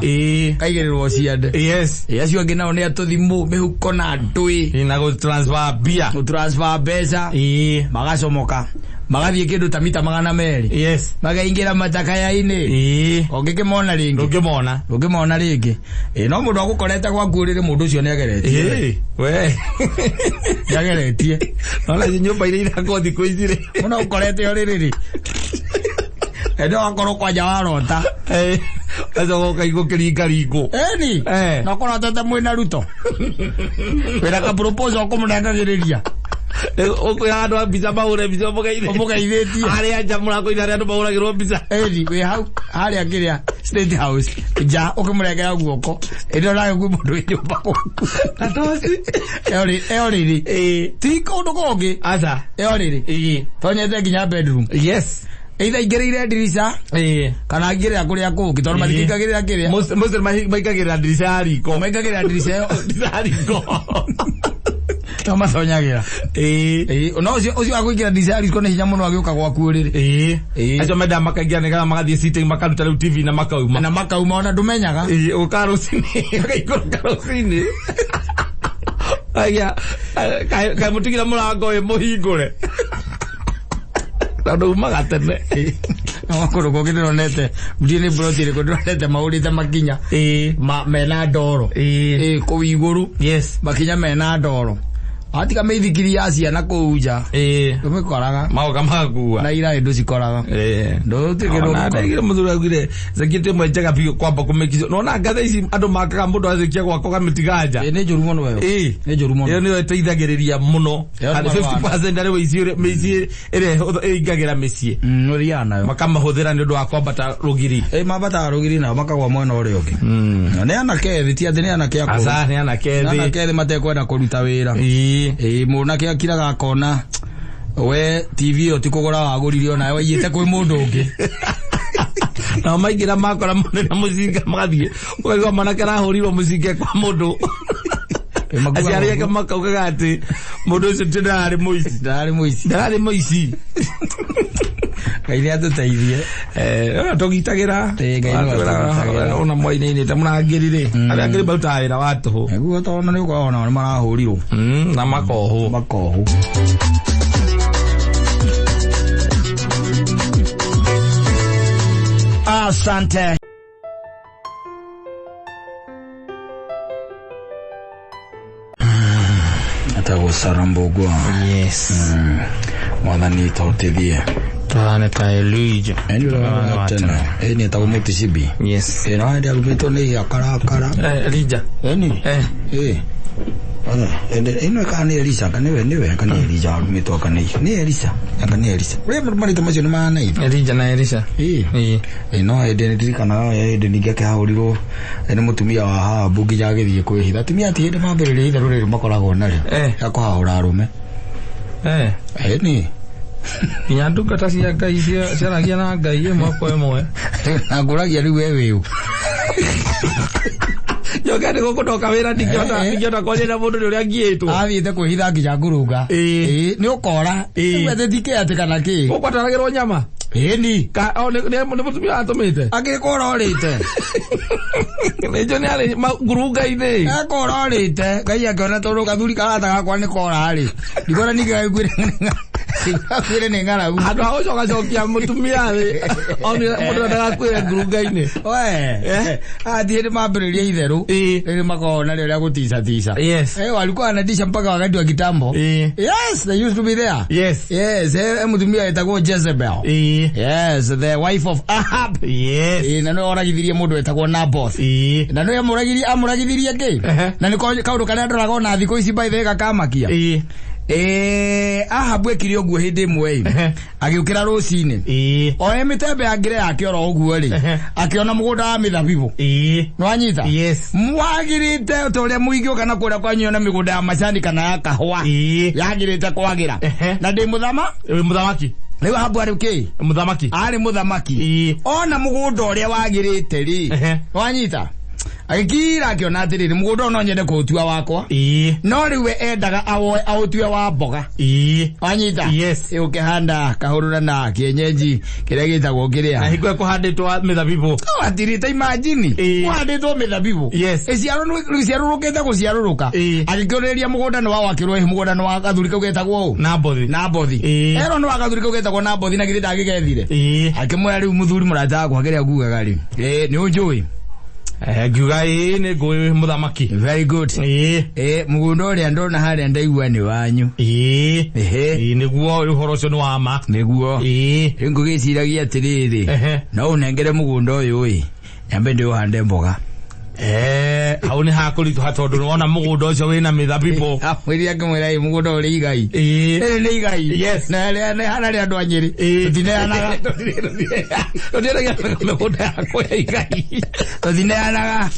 kaigĩrĩrwo ciande. Yes. Acio angĩ nao nĩ atũthimũ mĩhuko na ndũĩ na gũtransfer mbia gũtransfer mbeca magacomoka magathiĩ kĩndũ ta mita 200. Yes. Makaingĩra matakaya-inĩ. Ũngĩkĩmona rĩngĩ ndũngĩmona rĩngĩ. No mũndũ agũkorete gwaku rĩrĩ mũndũ ũcio nĩageretie. We nĩageretie. Ona nyũmba iria irakwo thikũ ici rĩ mũno ũkorete o rĩrĩ rĩ endo akorwo kwanja warota gacoka ũkaigua ũkĩringaringwo. Eni na ũkorotete mwĩna Ruto wĩna ka proposal ũkũmũnengagĩrĩria. Ũkwĩra andũ a mbica mahũre mbica ũmũgeithĩtie. Ũmũgeithĩtie. Harĩa nja mũrango-inĩ harĩa andũ mahũragĩrwo mbica. Ĩni wĩ hau harĩa kĩrĩa State House nja ũkĩmũrengera guoko ĩndĩ onawe kwĩ mũndũ wĩ nyũmba gwaku. Na toci. Ĩyo rĩrĩ Ĩĩ. ti kũndũ kũngĩ. Aca. Ĩyo rĩrĩ Ĩĩ. tonyete nginya bedroom. Yes. Either ingĩrĩire ndirica Ĩĩ. kana angĩrĩra kũrĩa kũngĩ tondũ matingĩingagĩrĩra kĩrĩa. Most maingagĩrĩra ndirica ya riko. Maingagĩrĩra ndirica ĩyo. Ndirica ya riko. No matonyagĩra. Ĩĩ. Ĩĩ no ũcio wa kũingĩra ndirica ya riko nĩ hinya mũno agĩũka gwaku ũrĩrĩ. Ĩĩ. Ĩĩ. Acio mendaga makaingĩra nĩgetha magathiĩ sitting makaruta rĩu TV na makauma. Na makauma ona ndũmenyaga. Ĩĩ ũka rũcinĩ ũgaikũrũka rũcinĩ. Aya, kaĩ mũtigire mũrango ũyũ mũhingũre. Tondũ umaga tene. No kũndũ kũngĩ ndĩronete ndiĩ nĩ broti ĩrĩkũ ndĩronete mahũrĩte makinya. Ĩĩ. Mena ndoro. Ĩĩ. Ĩĩ kũu igũrũ. Yes. Makinya mena ndoro. Atiga mĩithikiri ya ciana kũu nja. Ĩĩ. Ndũmĩkoraga. Magoka magakua. Na iraĩ ndũcikoraga. Ĩĩ. Ndũtirĩ kĩndũ Ona ũngĩkora. ndaigire mũthuri augire security ĩmwe njega biũ kwamba kũmĩkicio. Nona ngatha ici andũ makaga mũndũ arĩkia gwaka ũkamĩtiga nja. Ĩĩ nĩ njũru mũno ĩyo. Ĩĩ. Nĩ njũru mũno. Ĩyo nĩyo ĩteithagĩrĩria mũno. Ĩyo nĩ Harĩ 50% harĩ wĩici ũrĩa mĩici ĩrĩa ĩingagĩra mĩciĩ. Nũthiaga nayo. Makamahũthĩra nĩ ũndũ wa kwambata rũgiri. Ĩĩ mambataga rũgiri nao makagwa mwena ũrĩa ũngĩ. Na nĩ anake ethĩ ti atĩ nĩ anake akũrũ. Aca nĩ anake Nĩ ethĩ. anake ethĩ matekwenda kũruta wĩra. Ĩĩ. Ĩĩ mũnake akiraga akona we TV ĩyo ti kũgũra wagũrire onawe waiyĩte kwĩ mũndũ ũngĩ. Nao maingĩra makora mũndũ na mũcinga magathiĩ. Ũkaigua mwanake arahũrirwo mũcinga kwa mũndũ. Aciari ake makaugaga atĩ mũndũ ũcio ti ndararĩ mũici. Ndararĩ mũici. Ndararĩ mũici. Ngai nĩ atũteithie. Tũgitagĩra. Ĩĩ, Ngai nĩ atũgitagĩra. Ona mwainĩ-inĩ ta mũrangĩri rĩ. Arĩa angĩ marutaga wĩra wa tũhũ. Nĩguo tondũ nĩ ũkoragwo nao nĩ marahũrirwo. Na makohwo. Makohwo. Asante. Etagwo Sarah Mbugua. Yes. Mwathani tũhotithie. Tuhane ta Elijah. Ĩni ũrĩa tene. Ĩni etagwo Mũticibi. Yes. Ĩ no hĩndĩ arumĩtwo nĩ ihĩa karakara. Elijah. Ĩni. Ĩ. Ĩno ĩkaga nĩ Elisha kana nĩwe nĩwe kana nĩ Elijah arumĩtwo kana nĩ Elisha kana nĩ Elisha. Ũrĩa marĩtwa macio nĩ mahanaine. Elijah na Elisha. Ĩ. Ĩ. Ĩ no hĩndĩ nĩ ndirikanaga hĩndĩ ningĩ akĩhahũrirwo nĩ mũtumia wa Ahabu nginya agĩthiĩ kwĩhitha. Atumia ti hĩndĩ mambĩrĩria itherũ rĩrĩ makoragwo narĩo. Ya kũhahũra arũme. Ĩni. Nginya ndungata cia Ngai ciaragia na Ngai ĩmwe kwa ĩmwe. Na ngũragia rĩu we wĩũ. Njoke nĩ gũkũ ndoka wĩra ndingĩhota kwaria na mũndũ nĩ ũrĩa ngiĩtwo. Athiĩte kwĩhitha nginya ngurunga. Ĩĩ. Nĩ ũkora. Ĩĩ. Rĩu atĩ ti kĩ atĩ kana kĩ. Gũkwataragĩrwo nyama. Ĩni. Nĩ mũtumia atũmĩte. Akĩrĩ kũra orĩte. Nĩnjũ nĩ arĩ ngurunga-inĩ. Akora orĩte. Ngai akĩona tondũ gathuri karata gakwa nĩ kora rĩ. Ndikuona ningĩ gagĩkuĩre nĩ ng'aragu. Handũ ha gũcokacokia mũtumia rĩ, onire mũndũ ndagakuĩre ngurunga-inĩ. We. Athiĩ nĩ mambĩrĩria itherũ. Ĩĩ. Rĩrĩ makoragwo narĩo rĩa gũticatica. Yes. Walikuwa wanatisha mpaka wakati wa kitambo. Ĩĩ. Yes, they used to be there. Yes. Yes, mũtumia etagwo Jezebel. Ĩĩ. Yes, the wife of Ahab. Yes. Ĩĩ, na nĩwe oragithirie mũndũ wetagwo Naboth. Ĩĩ. Na nĩwe amũragithirie kĩ? Ehe. Na nĩko kaũndũ karĩa ndoraga ona thikũ ici by the way gakamakia. Ĩĩ. Ahabu ekire ũguo hĩndĩ ĩmwe ĩ. Agĩũkĩra rũcinĩ. Ĩĩ. Oe mĩtembe ya ngĩre yake oro ũguo rĩ. Akĩona mũgũnda wa mĩthabibũ. Ĩĩ. Nĩwanyita? Yes. Mwagĩrĩte ta ũrĩa mũingĩũka na kũrĩa kwanyu na mĩgũnda ya macani kana ya kahũa. Ĩĩ. Yagĩrĩte kwagĩra. Na ndĩ mũthama? Wĩ mũthamaki. Rĩu Ahabu arĩ kĩ? Mũthamaki. Arĩ mũthamaki. Ĩĩ. Ona mũgũnda ũrĩa wagĩrĩte rĩ. Nĩwanyita? Agĩkira akĩona atĩrĩrĩ mũgũnda ũyũ no nyende kũũtua wakwa. Ĩĩ. No rĩu we endaga aũtue wa mboga. Ĩĩ. Wanyita? Yes. Ũkĩhanda kahũrũra na kĩenyenji kĩrĩa gĩtagwo kĩrĩa. Na hingo ĩkũhandĩtwo mĩthabibũ. Atirĩte imagine. Kũhandĩtwo mĩthabibũ. Yes. Ĩciarũrũkĩte gũciarũrũka. Agĩkĩũrĩria mũgũnda nĩ wa wakĩrwo ĩ mũgũnda nĩ wa gathuri kau getagwo ũ? Nabothi. Nabothi. Erwo nĩ wa gathuri kau getagwo Nabothi na githĩ ndagĩgethire. Akĩmwĩra rĩu mũthuri mũrata wakwa kĩrĩa ngugaga rĩ. Nĩ ũnjũĩ? Ngiuga ĩĩ nĩ ngũĩ mũthamaki. Very good. Ĩĩ. Mũgũnda ũrĩa ndona harĩa ndaigua nĩ wanyu. Ĩĩ. Ĩĩ nĩguo ũhoro ũcio nĩ wa ma. Nĩguo. Ĩĩ. Rĩu ngũgĩciragia atĩrĩrĩ. No ũnengere mũgũnda ũyũ ĩ. Nyambe ndĩũhande mboga. Hau nĩ hakũritũha tondũ nĩwona mũgũnda ũcio wĩna mĩthabibũ. Amwĩrire akĩmwĩra, "Ĩ, mũgũnda ũrĩ igai. Ĩĩ. Rĩrĩ nĩ igai." Yes. Na rĩa hana rĩa andũ a Nyĩrĩ. Ĩĩ. Tũtineanaga. Tũtiendagia mĩgũnda yakwa ya igai. Tũtineanaga.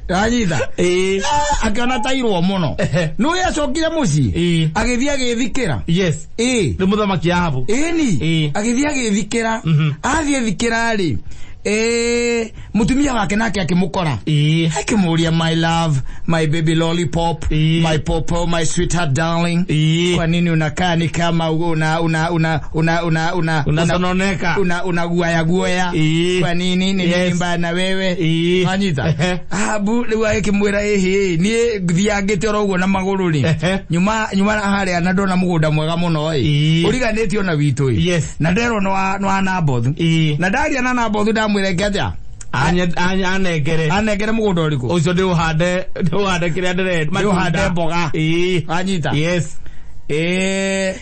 Wanyita? Ĩĩ. Akĩona tairwo mũno. Ehe. Nĩ acokire mũciĩ. Ĩĩ. Agĩthiĩ agĩthikĩra. Yes. Ĩĩ. Nĩ mũthamaki Ahabu. Ĩni. Ĩĩ. Agĩthiĩ agĩthikĩra. Athiĩ thikĩra rĩ, mũtumia wake nake akĩmũkora. Ĩĩ. Akĩmũria, "My love, my baby lollipop, Ĩĩ. my popo, my sweetheart darling, Ĩĩ. kwa nini unakaa ni kama una una una una una una Unasononeka. una una guaya guoya? Ĩĩ. Kwa nini? Ni nini Yes. mbaya na wewe?" Ĩĩ. Wanyita? Ehe. Ahabu rĩu agĩkĩmwĩra, "Ĩhĩ, niĩ thiangĩte oro ũguo na magũrũ rĩ, Ehe. nyuma harĩa na ndona mũgũnda mwega mũno ĩ, Ĩĩ. ũriganĩtio na witũ ĩ, Yes. na nderwo nĩ wa Nabothu, Ĩĩ. na ndaria na Nabothu ndamwĩra eke atĩa?" Anengere. Anengere mũgũnda ũrĩkũ? Ũcio ndĩũhande kĩrĩa ndĩrenda. Ndĩũhande mboga. Ĩĩ. Wanyita? Yes. Ĩĩ,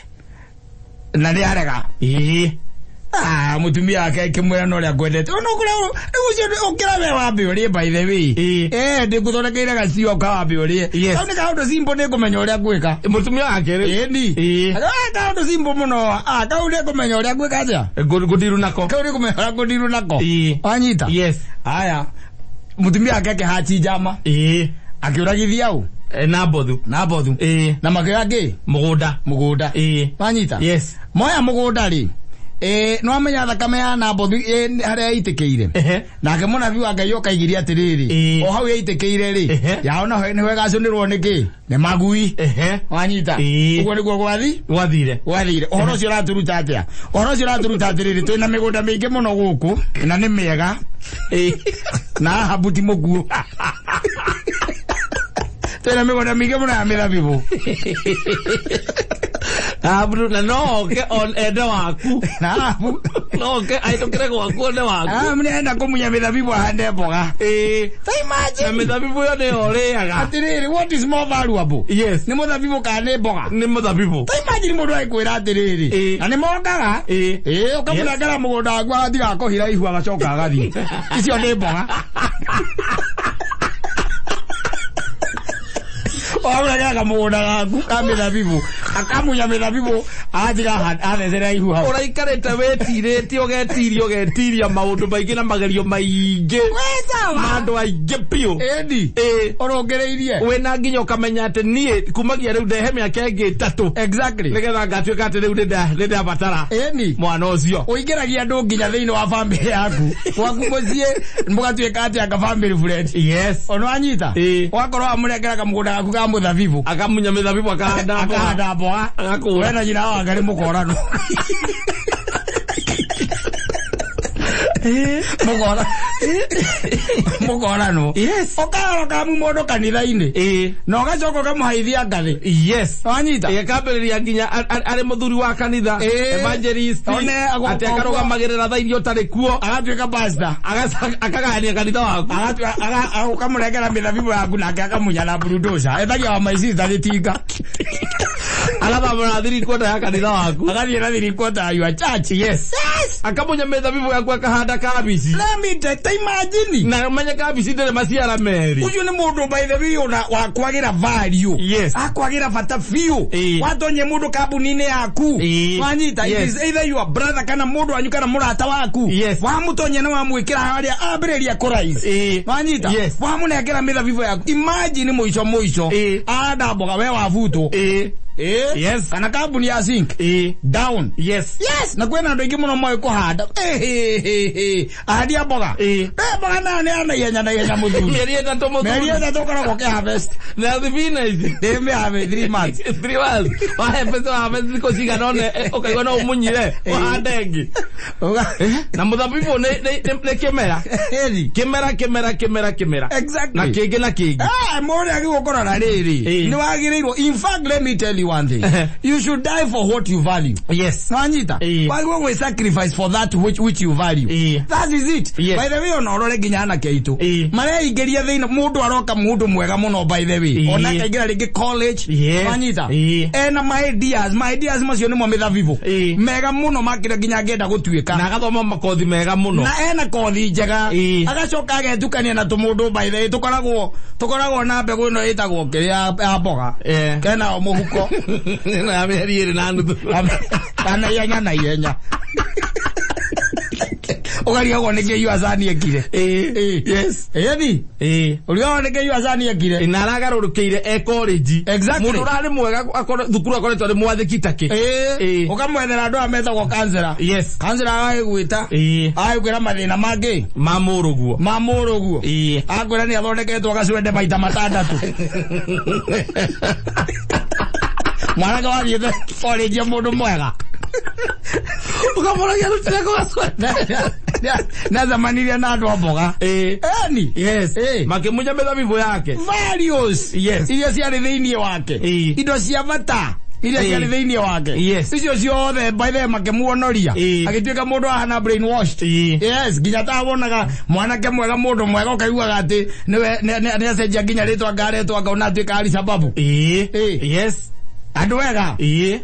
na nĩ arega. Ĩĩ. Ah, mũtumia wake akĩmwĩra, "No ũrĩa ngwendete ona ũkũrĩa rĩu ũcio ũkĩra we wambe ũrĩe, by the way." Ĩĩ. Ndĩngũthondekeire gacio ka wambe ũrĩe. Yes. Kau nĩ kaũndũ simple, nĩ ngũmenya ũrĩa ngwĩka. Mũtumia wake rĩ. Ĩni. Ĩĩ. Kaũndũ simple mũno. Ah, kau nĩ ngũmenya ũrĩa ngwĩka atĩa. Ngũndiru nako. Kau nĩ ngũmenya ũrĩa ngũndiru nako. Ĩĩ. Wanyita? Yes. Aya, mũtumia wake akĩhachi njama. Ĩĩ. Akĩũragithia ũ? Nabothu. Nabothu. Ĩĩ. Na makĩoya kĩ? Mũgũnda. Mũgũnda. Ĩĩ. Wanyita? Yes. Moya mũgũnda rĩ, nĩ wamenya thakame ya Nabothu harĩa yaitĩkĩire. Ehe. Nake mũnabii wa Ngai okaigirie atĩrĩrĩ, Ĩĩ. o hau yaitĩkĩire rĩ, Ehe. yao naho nĩho ĩgacũnĩrwo nĩ kĩ? Nĩ magui. Ehe. Wanyita? Ĩĩ. Ũguo nĩguo gwathi Gwathire. gwathire. Ũhoro ũcio ũratũruta atĩa? Ũhoro ũcio ũratũruta atĩrĩrĩ, twĩna mĩgũnda mĩingĩ mũno gũkũ na nĩ mĩega, Ĩĩ. na Ahabu ti mũkuũ. Twĩna mĩgũnda mĩingĩ mũno ya mĩthabibũ. Ahabu na no oke ende waku. Na Ahabu No oke ahĩtũkĩre gwaku one waku. Ahabu nĩarenda kũmunya mĩthabibũ ahande mboga. Ĩĩ. Ta imagine. Na mĩthabibũ ĩyo nĩyo ũrĩaga. Atĩrĩrĩ, what is more valuable? Yes. Nĩ mũthabibũ kana nĩ mboga? Nĩ mũthabibũ. Ta imagine mũndũ agĩkwĩra atĩrĩrĩ, Ĩĩ. na nĩ mokaga. Ĩĩ. Ĩĩ, ũkamũnengera mũgũnda waku agatiga akũhira ihu agacoka agathiĩ. Icio nĩ mboga. Wamũnengera kamũgũnda gaku ka mĩthabibũ, akamunya mĩthabibũ agatiga athecera ihu hau. Ũraikarĩte wĩtirĩtie ũgetiria ũgetiria maũndũ maingĩ na magerio maingĩ ma andũ aingĩ biũ. Ĩni. Ĩĩ. Ũrũngĩrĩirie. Wĩna nginya ũkamenya atĩ niĩ kumagia rĩu ndehe mĩaka ĩngĩ 3 nĩgetha ngatuĩka atĩ rĩu nĩndabatara Ĩni. mwana ũcio. Ũingĩragia andũ nginya thĩinĩ wa family yaku gwaku mũciĩ, mũgatuĩka atĩ anga family friend. Yes. Ona wanyita? Ĩĩ. Wakorwo wamũnengera kamũgũnda gaku ka mũthabibũ, Akamunya mĩthabibũ akahanda mboga. Akahanda mboga. Agakũra. We na nyina wa Ngarĩ mũkoranwo. Mũkora. Mũkoranwo. Yes. Ũkarora kamu mũndũ kanitha-inĩ. Ĩĩ. Na ũgacoka ũkamũhaithia ngathĩ. Yes. Wanyita? Ĩkambĩrĩria nginya arĩ mũthuri wa kanitha, Ĩĩ. evangelist, One, atĩ akarũgamagĩrĩra thaa iria ũtarĩ kuo. Agatuĩka pastor. Akagayania kanitha waku. Ũkamũnengera mĩthabibũ yaku nake akamunya na bulldozer. Etagia wa my sister gĩtinga. Agathamũra thirikota ya kanitha waku. Agathiĩ na thirikota ya your church. Yes. Yes. Akamunya mĩthabibũ yaku akahanda kabici. Let me tell, ta imagine. Na ũmenye kabici ndĩrĩ maciara merĩ. Ũcio nĩ mũndũ by the way ona wakwagira value. Yes. Akwagira bata biũ. Ĩĩ. Watonye mũndũ kambuni-inĩ yaku. Ĩĩ. Wanyita? It Yes. is either your brother kana mũndũ wanyu kana mũrata waku. Yes. Wamũtonya na wamwĩkĩra harĩa ambĩrĩria kũraise. Ĩĩ. Wanyita? Yes. Wamũnengera mĩthabibũ yaku. Imagine mũico mũico. Ĩĩ. Ahanda mboga we wabutwo. Ĩĩ. Ĩĩ. Yes. Kana kambuni ya zinc. Ĩĩ. Down. Yes. Yes, na kwĩna andũ aingĩ mũno moĩ kũhanda. Ahandi a mboga. Ĩĩ. Mboga nayo nĩ ya naihenya naihenya mũthuri. Mĩeri 3 mũthuri. Mĩeri 3 ũkoragwo ũkĩharvest. Na thibinach. Ndĩmĩharvest 3 months. 3 months. Wahe wahe thikũ cigana ũna, ũkaigua no ũmunyire ũhande ĩngĩ. Na mũthabibũ nĩ kĩmera. Ĩni. Kĩmera kĩmera kĩmera kĩmera. Exactly. Na kĩngĩ na kĩngĩ. Ah, mũndũ agĩgũkora na rĩrĩ Ĩĩ. nĩ wagĩrĩirwo, in fact, let me tell you one thing. You should die for what you value. Yes. Nwanyita? Ĩĩ. Wagwo gwĩ sacrifice for that which you value. Ĩĩ. That is it. Yes. By the way, ona ũrore nginya anake aitũ. Ĩĩ. Mareingĩria thĩinĩ, mũndũ aroka mũndũ mwega mũno by the way. Ĩĩ. Ona akaingĩra rĩngĩ college. Yes. Nwanyita? Ĩĩ. Ena ma ideas, ma ideas macio nĩmo mĩthabibũ. Ĩĩ. Mega mũno makĩria nginya angĩenda gũtuĩka. Na agathoma makothi mega mũno. Na ena kothi njega. Ĩĩ. Agacoka agetukania na tũmũndũ by the way, tũkoragwo na mbegũ ĩno ĩtagwo kĩrĩa ya mboga. Eh. Kena o mũhuko. Na mĩeri ĩrĩ na nuthu. Na ihenya na ihenya. Ũkarigagwo nĩ kĩ Yuazani ekire. Ĩĩ. Yes. Ĩni. Ĩĩ. Ũrigagwo nĩ kĩ Yuazani ekire. Na aragarũrũkĩire e college. Exactly. Mũndũ ũrarĩ mwega thukuru akoretwo arĩ mwathĩki takĩ. Ĩĩ. Ĩĩ. Ũkamwethera andũ aya metagwo kansera. Yes. Kansera agagĩgwĩta. Ĩĩ. Agagĩkwĩra mathĩna mangĩ. Ma mũrũguo. Ma mũrũguo. Ĩĩ. Akwĩra nĩ athondeketwo gacwende maita matandatũ. Mwanake wathiĩte college ya mũndũ mwega. Ũkamũragia rutire kwa gacwende. Nacemanirie na andũ a mboga. Ĩĩ. Ĩni. Yes. Ĩĩ. Makĩmunya mĩthabibũ yake. Values. Yes. Iria ciarĩ thĩinĩ wake. Ĩĩ. Indo cia bata iria Ĩĩ. ciarĩ thĩinĩ wake. Yes. Icio ciothe by the way makĩmuonoria. Ĩĩ. Agĩtuĩka mũndũ ahana brainwashed. Ĩĩ. Yes, nginya tawonaga mwanake mwega mũndũ mwega ũkaiguaga atĩ nĩwe nĩ acenjia nginya rĩtwa ngaretwo akaona atuĩka ari sababu. Ĩĩ. Ĩĩ. Yes. Andũ ega. Ĩĩ.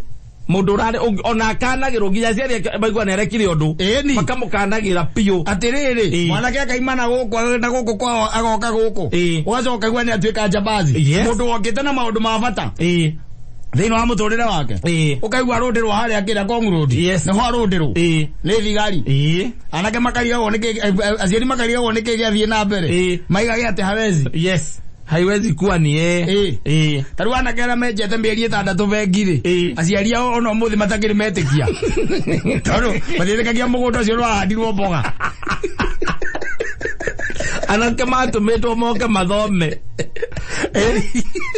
Mũndũ ũrarĩ ona akanagĩrwo nginya aciari ake maigua nĩ arekire ũndũ. Ĩni. Makamũkanagĩra biũ. Atĩrĩrĩ, Ĩĩ. mwanake akaima na gũkũ na gũkũ kwao agoka gũkũ. Ĩĩ. Ũgacoka ũkaigua nĩ atuĩka njambazi. Yes. Mũndũ wokĩte na maũndũ ma bata. Ĩĩ. Thĩinĩ wa mũtũrĩre wake. Ĩĩ. Ũkaigua rũndĩ rwa harĩa kĩrĩa Ngong Road. Yes. Nĩho arũndĩrwo. Ĩĩ. Nĩ thigari. Ĩĩ. Anake makarigagwo nĩkĩ aciari makarigagwo nĩkĩ gĩathiĩ na mbere. Ĩĩ. Maigage atĩ hawezi. Yes. Haiwezi kuwa ni yeye. Ĩĩ. Ĩĩ. Ta rĩu anake arĩa menjete mĩeri ĩtandatũ bengi rĩ. Ĩĩ. Aciari ao ona ũmũthĩ matakĩrĩ metĩkia. Tondũ mathiĩkagia mũgũnda ũcio nĩwahandirwo mboga. Anake matũmĩtwo moke mathome.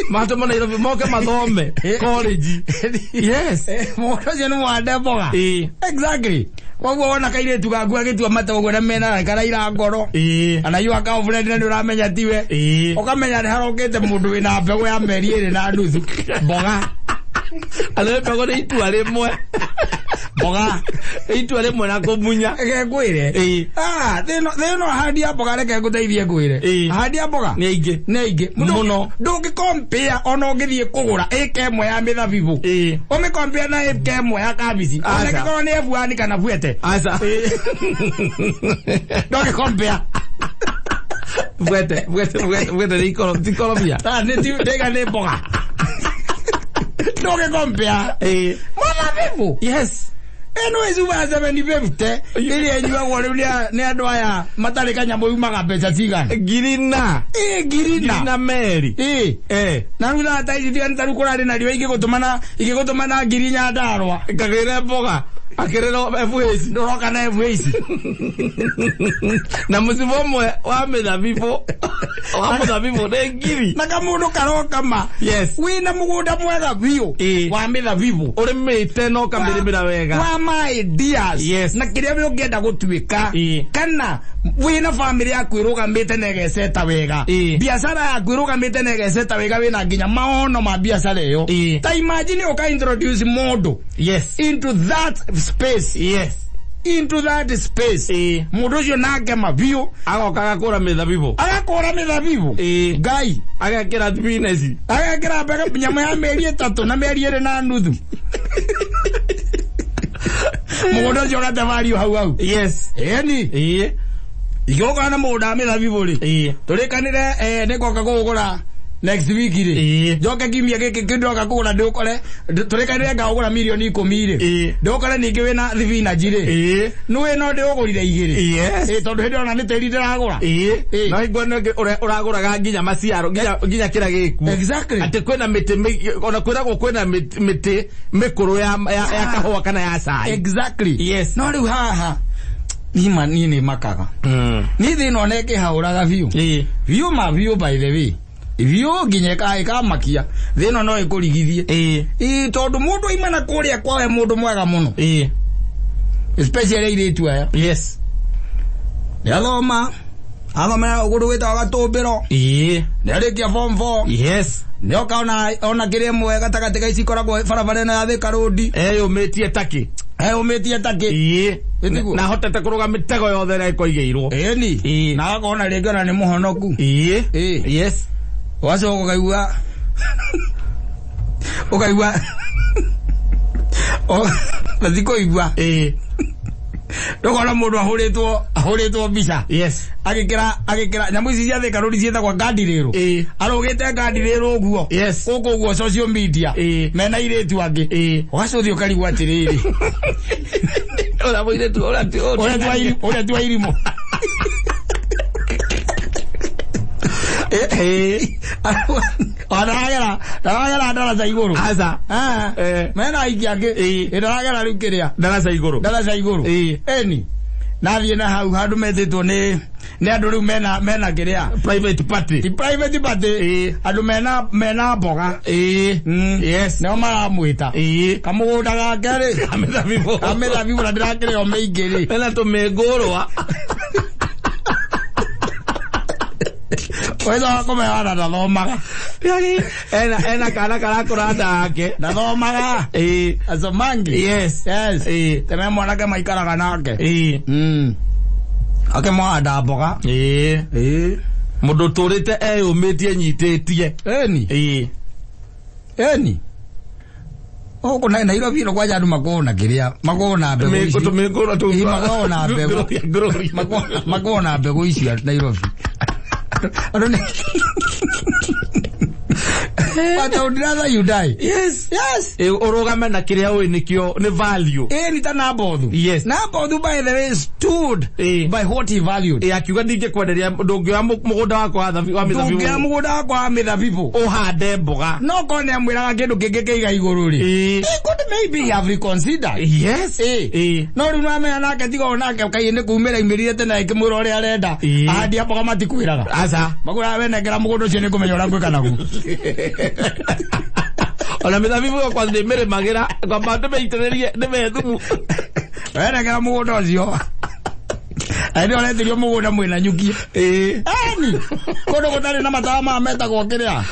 Matũmwo Nairobi moke mathome. College. Yes. Mũgũnda ũcio nĩ mũhande mboga. Ĩĩ. Exactly. Koguo wona kairĩtu gaku agĩtua mata ũguo na mena karaira ngoro. Ĩĩ. Ana you aka friend na nĩ ũramenya tiwe. Ĩĩ. Ũkamenya nĩ harokĩte mũndũ wĩna mbegũ ya mĩeri ĩrĩ na nuthu. Mboga. Ana mbegũ nĩ itua rĩmwe. Mboga. Itua rĩmwe na kũmunya. Reke ngwĩre. Ĩĩ. Ah, thĩno ahandi a mboga reke ngũteithie ngwĩre. Ĩĩ. Ahandi a mboga. Nĩ aingĩ. Nĩ aingĩ. Mũno. Ndũngĩkompea ona ũngĩthiĩ kũgũra ĩka ĩmwe ya mĩthabibũ. Ĩĩ. Ũmĩkompea na ĩka ĩmwe ya kabici. Aca. Ona ĩngĩkorwo nĩ F1 kana Fuete. Aca. Ndũngĩkompea. Fuete, fuete, fuete, fuete nĩ ikoro, ti ikorobia. Ah, nĩ ti ndĩga nĩ mboga. Ndũngĩkompea. Ĩĩ. Mũthabibũ. Yes. Ĩno ĩcuba ya 750 ĩrĩa ĩnyuagwo rĩu nĩ andũ aya matarĩ kanyamũ yumaga mbeca cigana? Ngiri na. Ĩĩ, ngiri na. Ngiri na meri. Ĩĩ. Eh. Na rĩu thaa ta ici tiga nĩ ta rĩu kũrarĩ na riũa ingĩgũtũma na ngiri Nyandarũa. Ngagĩre mboga. Akĩrĩrwo FH. Ndũroka na FH. Na mũcibo ũmwe wa mĩthabibũ. Wa mũthabibũ nĩ ngiri. Na kamũndũ karoka ma. Yes. Wĩna mũgũnda mwega biũ. Ĩĩ. Wa mĩthabibũ. Ũrĩmĩte na ũkamĩrĩmĩra wega. Wa ma ideas. Yes. Na kĩrĩa we ũngĩenda gũtuĩka. Ĩĩ. Kana wĩna famĩlĩ yaku ĩrũgamĩte na ĩgeceta wega. Ĩĩ. Biacara yaku ĩrũgamĩte na ĩgeceta wega wĩna nginya maono ma biacara ĩyo. Ĩĩ. Ta imagine ũka introduce mũndũ Yes. into that space. Yes. Into that space. Ĩĩ. Mũndũ ũcio nake ma biũ. Agoka agakũra mĩthabibũ. Agakũra mĩthabibũ. Ĩĩ. Ngai. Agekĩra thibineci. Agekĩra mbega nyamũ ya mĩeri ĩtatũ na mĩeri ĩrĩ na nuthu. Mũgũnda ũcio ũgate value hau hau. Yes. Ĩni. Ĩĩ. Ingĩgũkora na mũgũnda wa mĩthabibũ rĩ. Ĩĩ. Tũrĩkanĩre nĩngoka kũũgũra next week rĩ. Ĩĩ. Njoke kiumia gĩkĩ kĩndoka kũgũra ndĩũkore tũrĩkanĩre ngaũgũra mirioni 10 rĩ. Ĩĩ. Ndĩũkore ningĩ wĩna thibinanji rĩ. Ĩĩ. Nĩũĩ no ndĩũgũrire igĩrĩ. Yes. Ĩĩ, tondũ hĩndĩ ĩyo ona nĩ tĩri ndĩragũra. Ĩĩ. Ĩĩ. No hingo ĩno ĩngĩ ũragũraga nginya maciaro nginya kĩrĩa gĩkuo. Exactly. Atĩ kwĩna mĩtĩ ona kwĩragwo kwĩna mĩtĩ mĩkũrũ ya kahũa kana ya cai. Exactly. Yes. No rĩu haha nima niĩ nĩ makaga. Niĩ thĩna ona ĩkĩhaũraga biũ. Ĩĩ. Biũ ma biũ by the way. Biũ nginya ĩkamakia. Thĩna no ĩkũrigithie. Ĩĩ. Ĩĩ, tondũ mũndũ aima na kũrĩa kwawe mũndũ mwega mũno. Ĩĩ. Especially airĩtu aya. Yes. Nĩathoma. Athomera kũndũ gwĩtagwo Gatũmbĩro. Ĩĩ. Nĩ arĩkia form 4. Yes. Nĩ oka ona kĩrĩa ĩmwe gatagatĩ ga ici ikoragwo barabara ĩno ya Thika Road. Eyũmĩtie takĩ. Eyũmĩtie takĩ. Ĩĩ. Ĩtiguo? Na hotete kũrũga mĩtego yothe ĩrĩa ĩkoigĩirwo. Ĩni. Ĩĩ. Na agakorwo na rĩngĩ ona nĩ mũhonoku. Ĩĩ. Ĩĩ. Yes. Ũgacoka ũkaigua ũkaigua matikũigua. Ĩĩ. Ndũkona mũndũ ahũrĩtwo mbica. Yes. Agĩkĩra nyamũ ici cia Thika Road ciĩtagwo ngandirĩrũ. Ĩĩ. Arũgĩte ngandirĩrũ ũguo. Yes. Gũkũ ũguo social media. Ĩĩ. Mena airĩtu angĩ. Ĩĩ. Ũgacũthia ũkarigwo atĩrĩrĩ. Ũrĩa mũirĩtu ũrĩa ti Ũrĩa ti wa irimũ. Ĩĩ. Ndaragera ndaraca igũrũ. Aca. Mena aingĩ angĩ. Ĩĩ. Ndaragera rĩu kĩrĩa. Ndaraca igũrũ. Ndaraca igũrũ. Ĩĩ. Ĩni. Nathiĩ na hau handũ metĩtwo nĩ andũ rĩu mena kĩrĩa. Private party. Ti private party. Ĩĩ. Andũ mena mboga. Ĩĩ. Yes. Nĩo maramwĩta. Ĩĩ. Kamũgũnda gake rĩ. Kamĩthabibũ. Kamĩthabibũ na ndĩrakĩrĩo mĩingĩ rĩ. Mena tũmĩngũrwa. Weza kũmenya ona ndathomaga. Ena kana karakũra nda yake. Ndathomaga. Ĩĩ. Asomangi. Yes. Yes. Ĩĩ. Teme mwanake maikaraga nake. Ĩĩ. Akĩmũhanda mboga. Ĩĩ. Ĩĩ. Mũndũ ũtũrĩte eyũmĩtie nyitĩtie. Ĩni. Ĩĩ. Ĩni. Gũkũ Nairobi ĩno kwanja andũ makoragwo na kĩrĩa. Makoragwo na mbegũ ici. Tũmĩngũrwa tũu. Ĩĩ, makoragwo na mbegũ. Glory. Makoragwo na mbegũ ici Nairobi. Andũ nĩ But I would rather you die. Yes. Yes. Ĩĩ, ũrũgame na kĩrĩa ũĩ nĩkĩo nĩ value. Ĩĩ, ni ta Nabothu. Yes. Nabothu by the way stood Ĩĩ. by what he valued. Ĩĩ, akiuga ndingĩkwenderia ndũngĩoya mũgũnda wakwa wa mĩthabibũ. Ndũngĩoya mũgũnda wakwa wa mĩthabibũ. Ũhande mboga. No korwo nĩ amwĩraga kĩndũ kĩngĩ kĩiga igũrũ rĩ. Ĩĩ. He could maybe have reconsidered. Yes. Ĩĩ. Ĩĩ. No rĩu nĩwamenya nake tiga o nake kaĩ nĩ kumĩra imĩrire tene ĩkĩmwĩra ũrĩa arenda. Ĩĩ. Ahandi a mboga matikwĩraga. Aca. Makwĩraga wenengera mũgũnda ũcio nĩngũmenya ũrĩa ngwĩka naguo. Ona mĩthabibũ ĩyo kwanza ndĩmĩrĩmagĩra ngwamba ndĩmĩitĩrĩrie ndĩmĩhe thumu. Wenengera mũgũnda ũcio. Aĩndĩ ũretĩrio mũgũnda mwĩna nyuki. Ĩĩ. Eni. Kũndũ gũtarĩ na matawa maya metagwo kĩrĩa.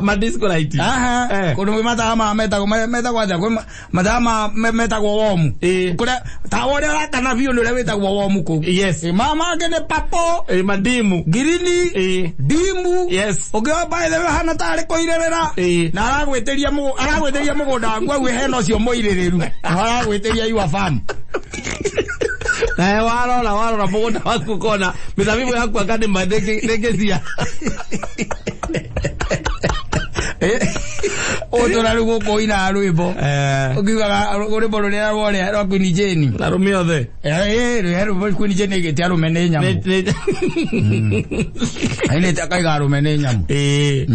Ma disco light. Aha. Kũndũ kwĩ matawa maya metagwo metagwo atĩa? Kwĩ matawa maya metagwo womu. Ĩĩ. Kũrĩa tawa ũrĩa ũrakana biũ nĩ ũrĩa wĩtagwo womu kũu. Yes. Ĩ, maya mangĩ nĩ papo. Ĩĩ, mandimu. Ngirini. Ĩĩ. Ndimu. Yes. Ũngĩoya by the way hana tarĩ kũirĩrĩra. Ĩĩ. Na aragwĩtĩria mũgũnda waku au hena ũcio mũirĩrĩru. Aragwĩtĩria your farm. Nawe warora mũgũnda waku ũkona mĩthabibũ yaku anga nĩma ndĩngĩcia. Ũtũra rĩu gũkũ ũinaga rwĩmbo. Ũkiugaga rwĩmbo rũrĩa rworĩa rwa Queen Jane. Arũme othe. Ĩĩ, rwĩmbo Queen Jane ĩgĩte arũme nĩ nyamũ. Ainĩte akaiga arũme nĩ nyamũ. Ĩĩ.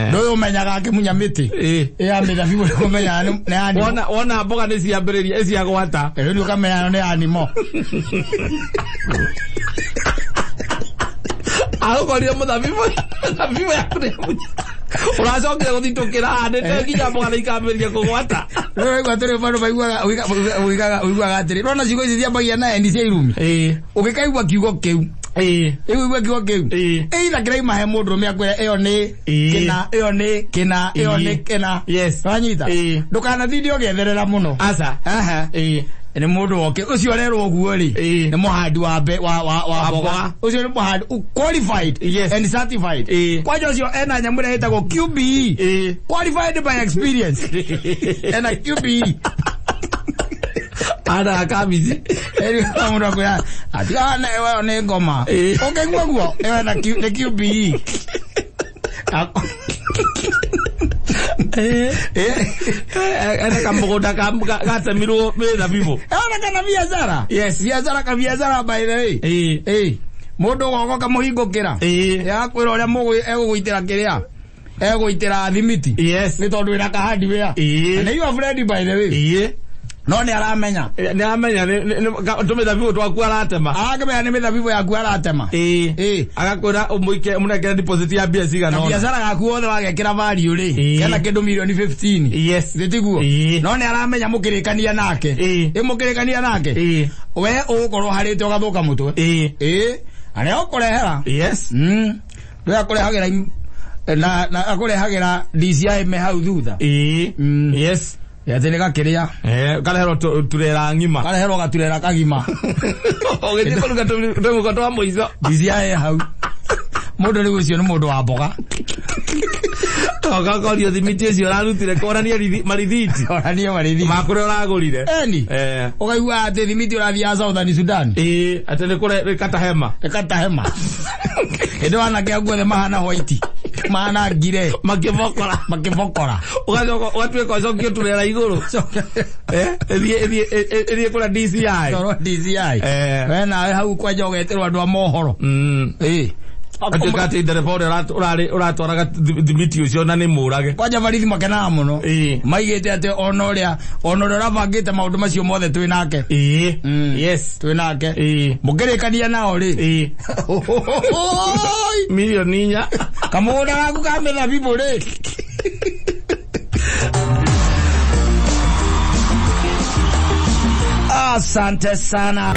Ndũyũ ũmenyaga akĩmunya mĩtĩ. Ĩĩ. Ya mĩthabibũ nĩ ũmenyaga nĩ ya nimo. Wona mboga nĩ ciambĩrĩria ĩciagwata. Ĩĩ, nĩ ũkamenya nĩ ya nimo. Agũkorire mũthabibũ yaku nĩ yamunya. Ũracokire gũthitũkĩra handĩte nginya mboga nĩ ikambĩrĩria kũgwata. Rĩu ũraigua atĩrĩ bado maiguaga ũiguaga atĩrĩ. Ũrona ciugo ici ciambagia na endi cia irumi. Ĩĩ. Ũgĩkaigua kiugo kĩu. Ĩĩ. Ĩguigua kiugo kĩu. Ĩĩ. Either kĩraima he mũndũrũme akwĩre ĩyo nĩ Ĩĩ. kĩna, ĩyo nĩ kĩna, ĩyo nĩ Ĩĩ. kĩna. Yes. Wanyita? Ĩĩ. Ndũkanathinde ũgĩetherera mũno. Aca. Aha. Ĩĩ. Nĩ mũndũ woke ũcio ũrerwo ũguo rĩ. Ĩĩ. Nĩ mũhandi wa mbe wa wa wa mboga. mboga. Ũcio nĩ mũhandi qualified Yes. and certified. Ĩĩ. Kwanja ũcio ena nyamũ ĩrĩa ĩtagwo QBE. Ĩĩ. Qualified by experience. Ena QBE. Ana kabici. Eri mũndũ akwĩra atiga ĩyo nĩ ngoma. Ĩĩ. Ũkĩigua guo ĩyo na nĩ QBE. Ena kamũgũnda gatemirwo mĩthabibũ. Ona kana biacara. Yes. Biacara ka biacara by the way. Ĩĩ. Ĩĩ. Mũndũ ũgoka ũkamũhingũkĩra. Ĩĩ. Yakwĩra ũrĩa egũgũitĩra kĩrĩa. Egũitĩra thimiti. Yes. Nĩ tondũ wĩna kahardware. Ĩĩ. Na you are ready by the way. Ĩĩ. No nĩ aramenya. Nĩ aramenya tũmĩthabibũ twaku aratema. Arakĩmenya nĩ mĩthabibũ yaku aratema. Ĩĩ. Ĩĩ. Agakwĩra ũmũike ũmũnengere deposit ya mbia cigana ũna. Biacara gaku wothe wagekĩra value rĩ. Ĩĩ. Kena kĩndũ milioni 15. Yes. Githĩ tiguo? Ĩĩ. No nĩ aramenya mũkĩrĩkania nake. Ĩĩ. Ĩ mũkĩrĩkania nake. Ĩĩ. We ũgũkorwo harĩte ũgathũka mũtwe. Ĩĩ. Ĩĩ. Na nĩ agũkũrehera. Yes. Rĩu akũrehagĩra na akũrehagĩra DCI me hau thutha. Ĩĩ. Yes. Atĩ nĩ gakĩrĩa. Kareherwo turera ng'ima. Kareherwo gaturera kagima. Ũgĩthiĩ kũruga tũmĩko twa mũico. DCI hau. Mũndũ rĩu ũcio nĩ mũndũ wa mboga. Ũgakorio thimiti ũcio ũrarutire kuonania marithiti. Onania marithiti. Ma kũrĩa ũragũrire. Eni. Ũkaigua atĩ thimiti ũrathiĩ Southern Sudan. Ĩĩ, atĩ nĩ kũre nĩ kata hema. Nĩ kata hema. Hĩndĩ wanake aku othe mahana white. Mahana ngire. Makĩbokora. Makĩbokora. Ũgacoka ũgatuĩka ũcokio turera igũrũ. Ĩthiĩ kũrĩa DCI. Toro DCI. We nawe hau kwanja ũgetĩrwo andũ a mohoro. Ĩĩ. Atuĩka atĩ ndereba ũrĩa ũrarĩ ũratwaraga thimiti ũcio na nĩ mũrage. Kwanja barithi makenaga mũno. Ĩĩ. Maigĩte atĩ ona ũrĩa ũrabangĩte maũndũ macio mothe twĩ nake. Ĩĩ. Yes. Twĩ nake. Ĩĩ. Mũkĩrĩkania nao rĩ. Ĩĩ. Milioni 4. Kamũgũnda gaku ka mĩthabibũ rĩ. Asante sana.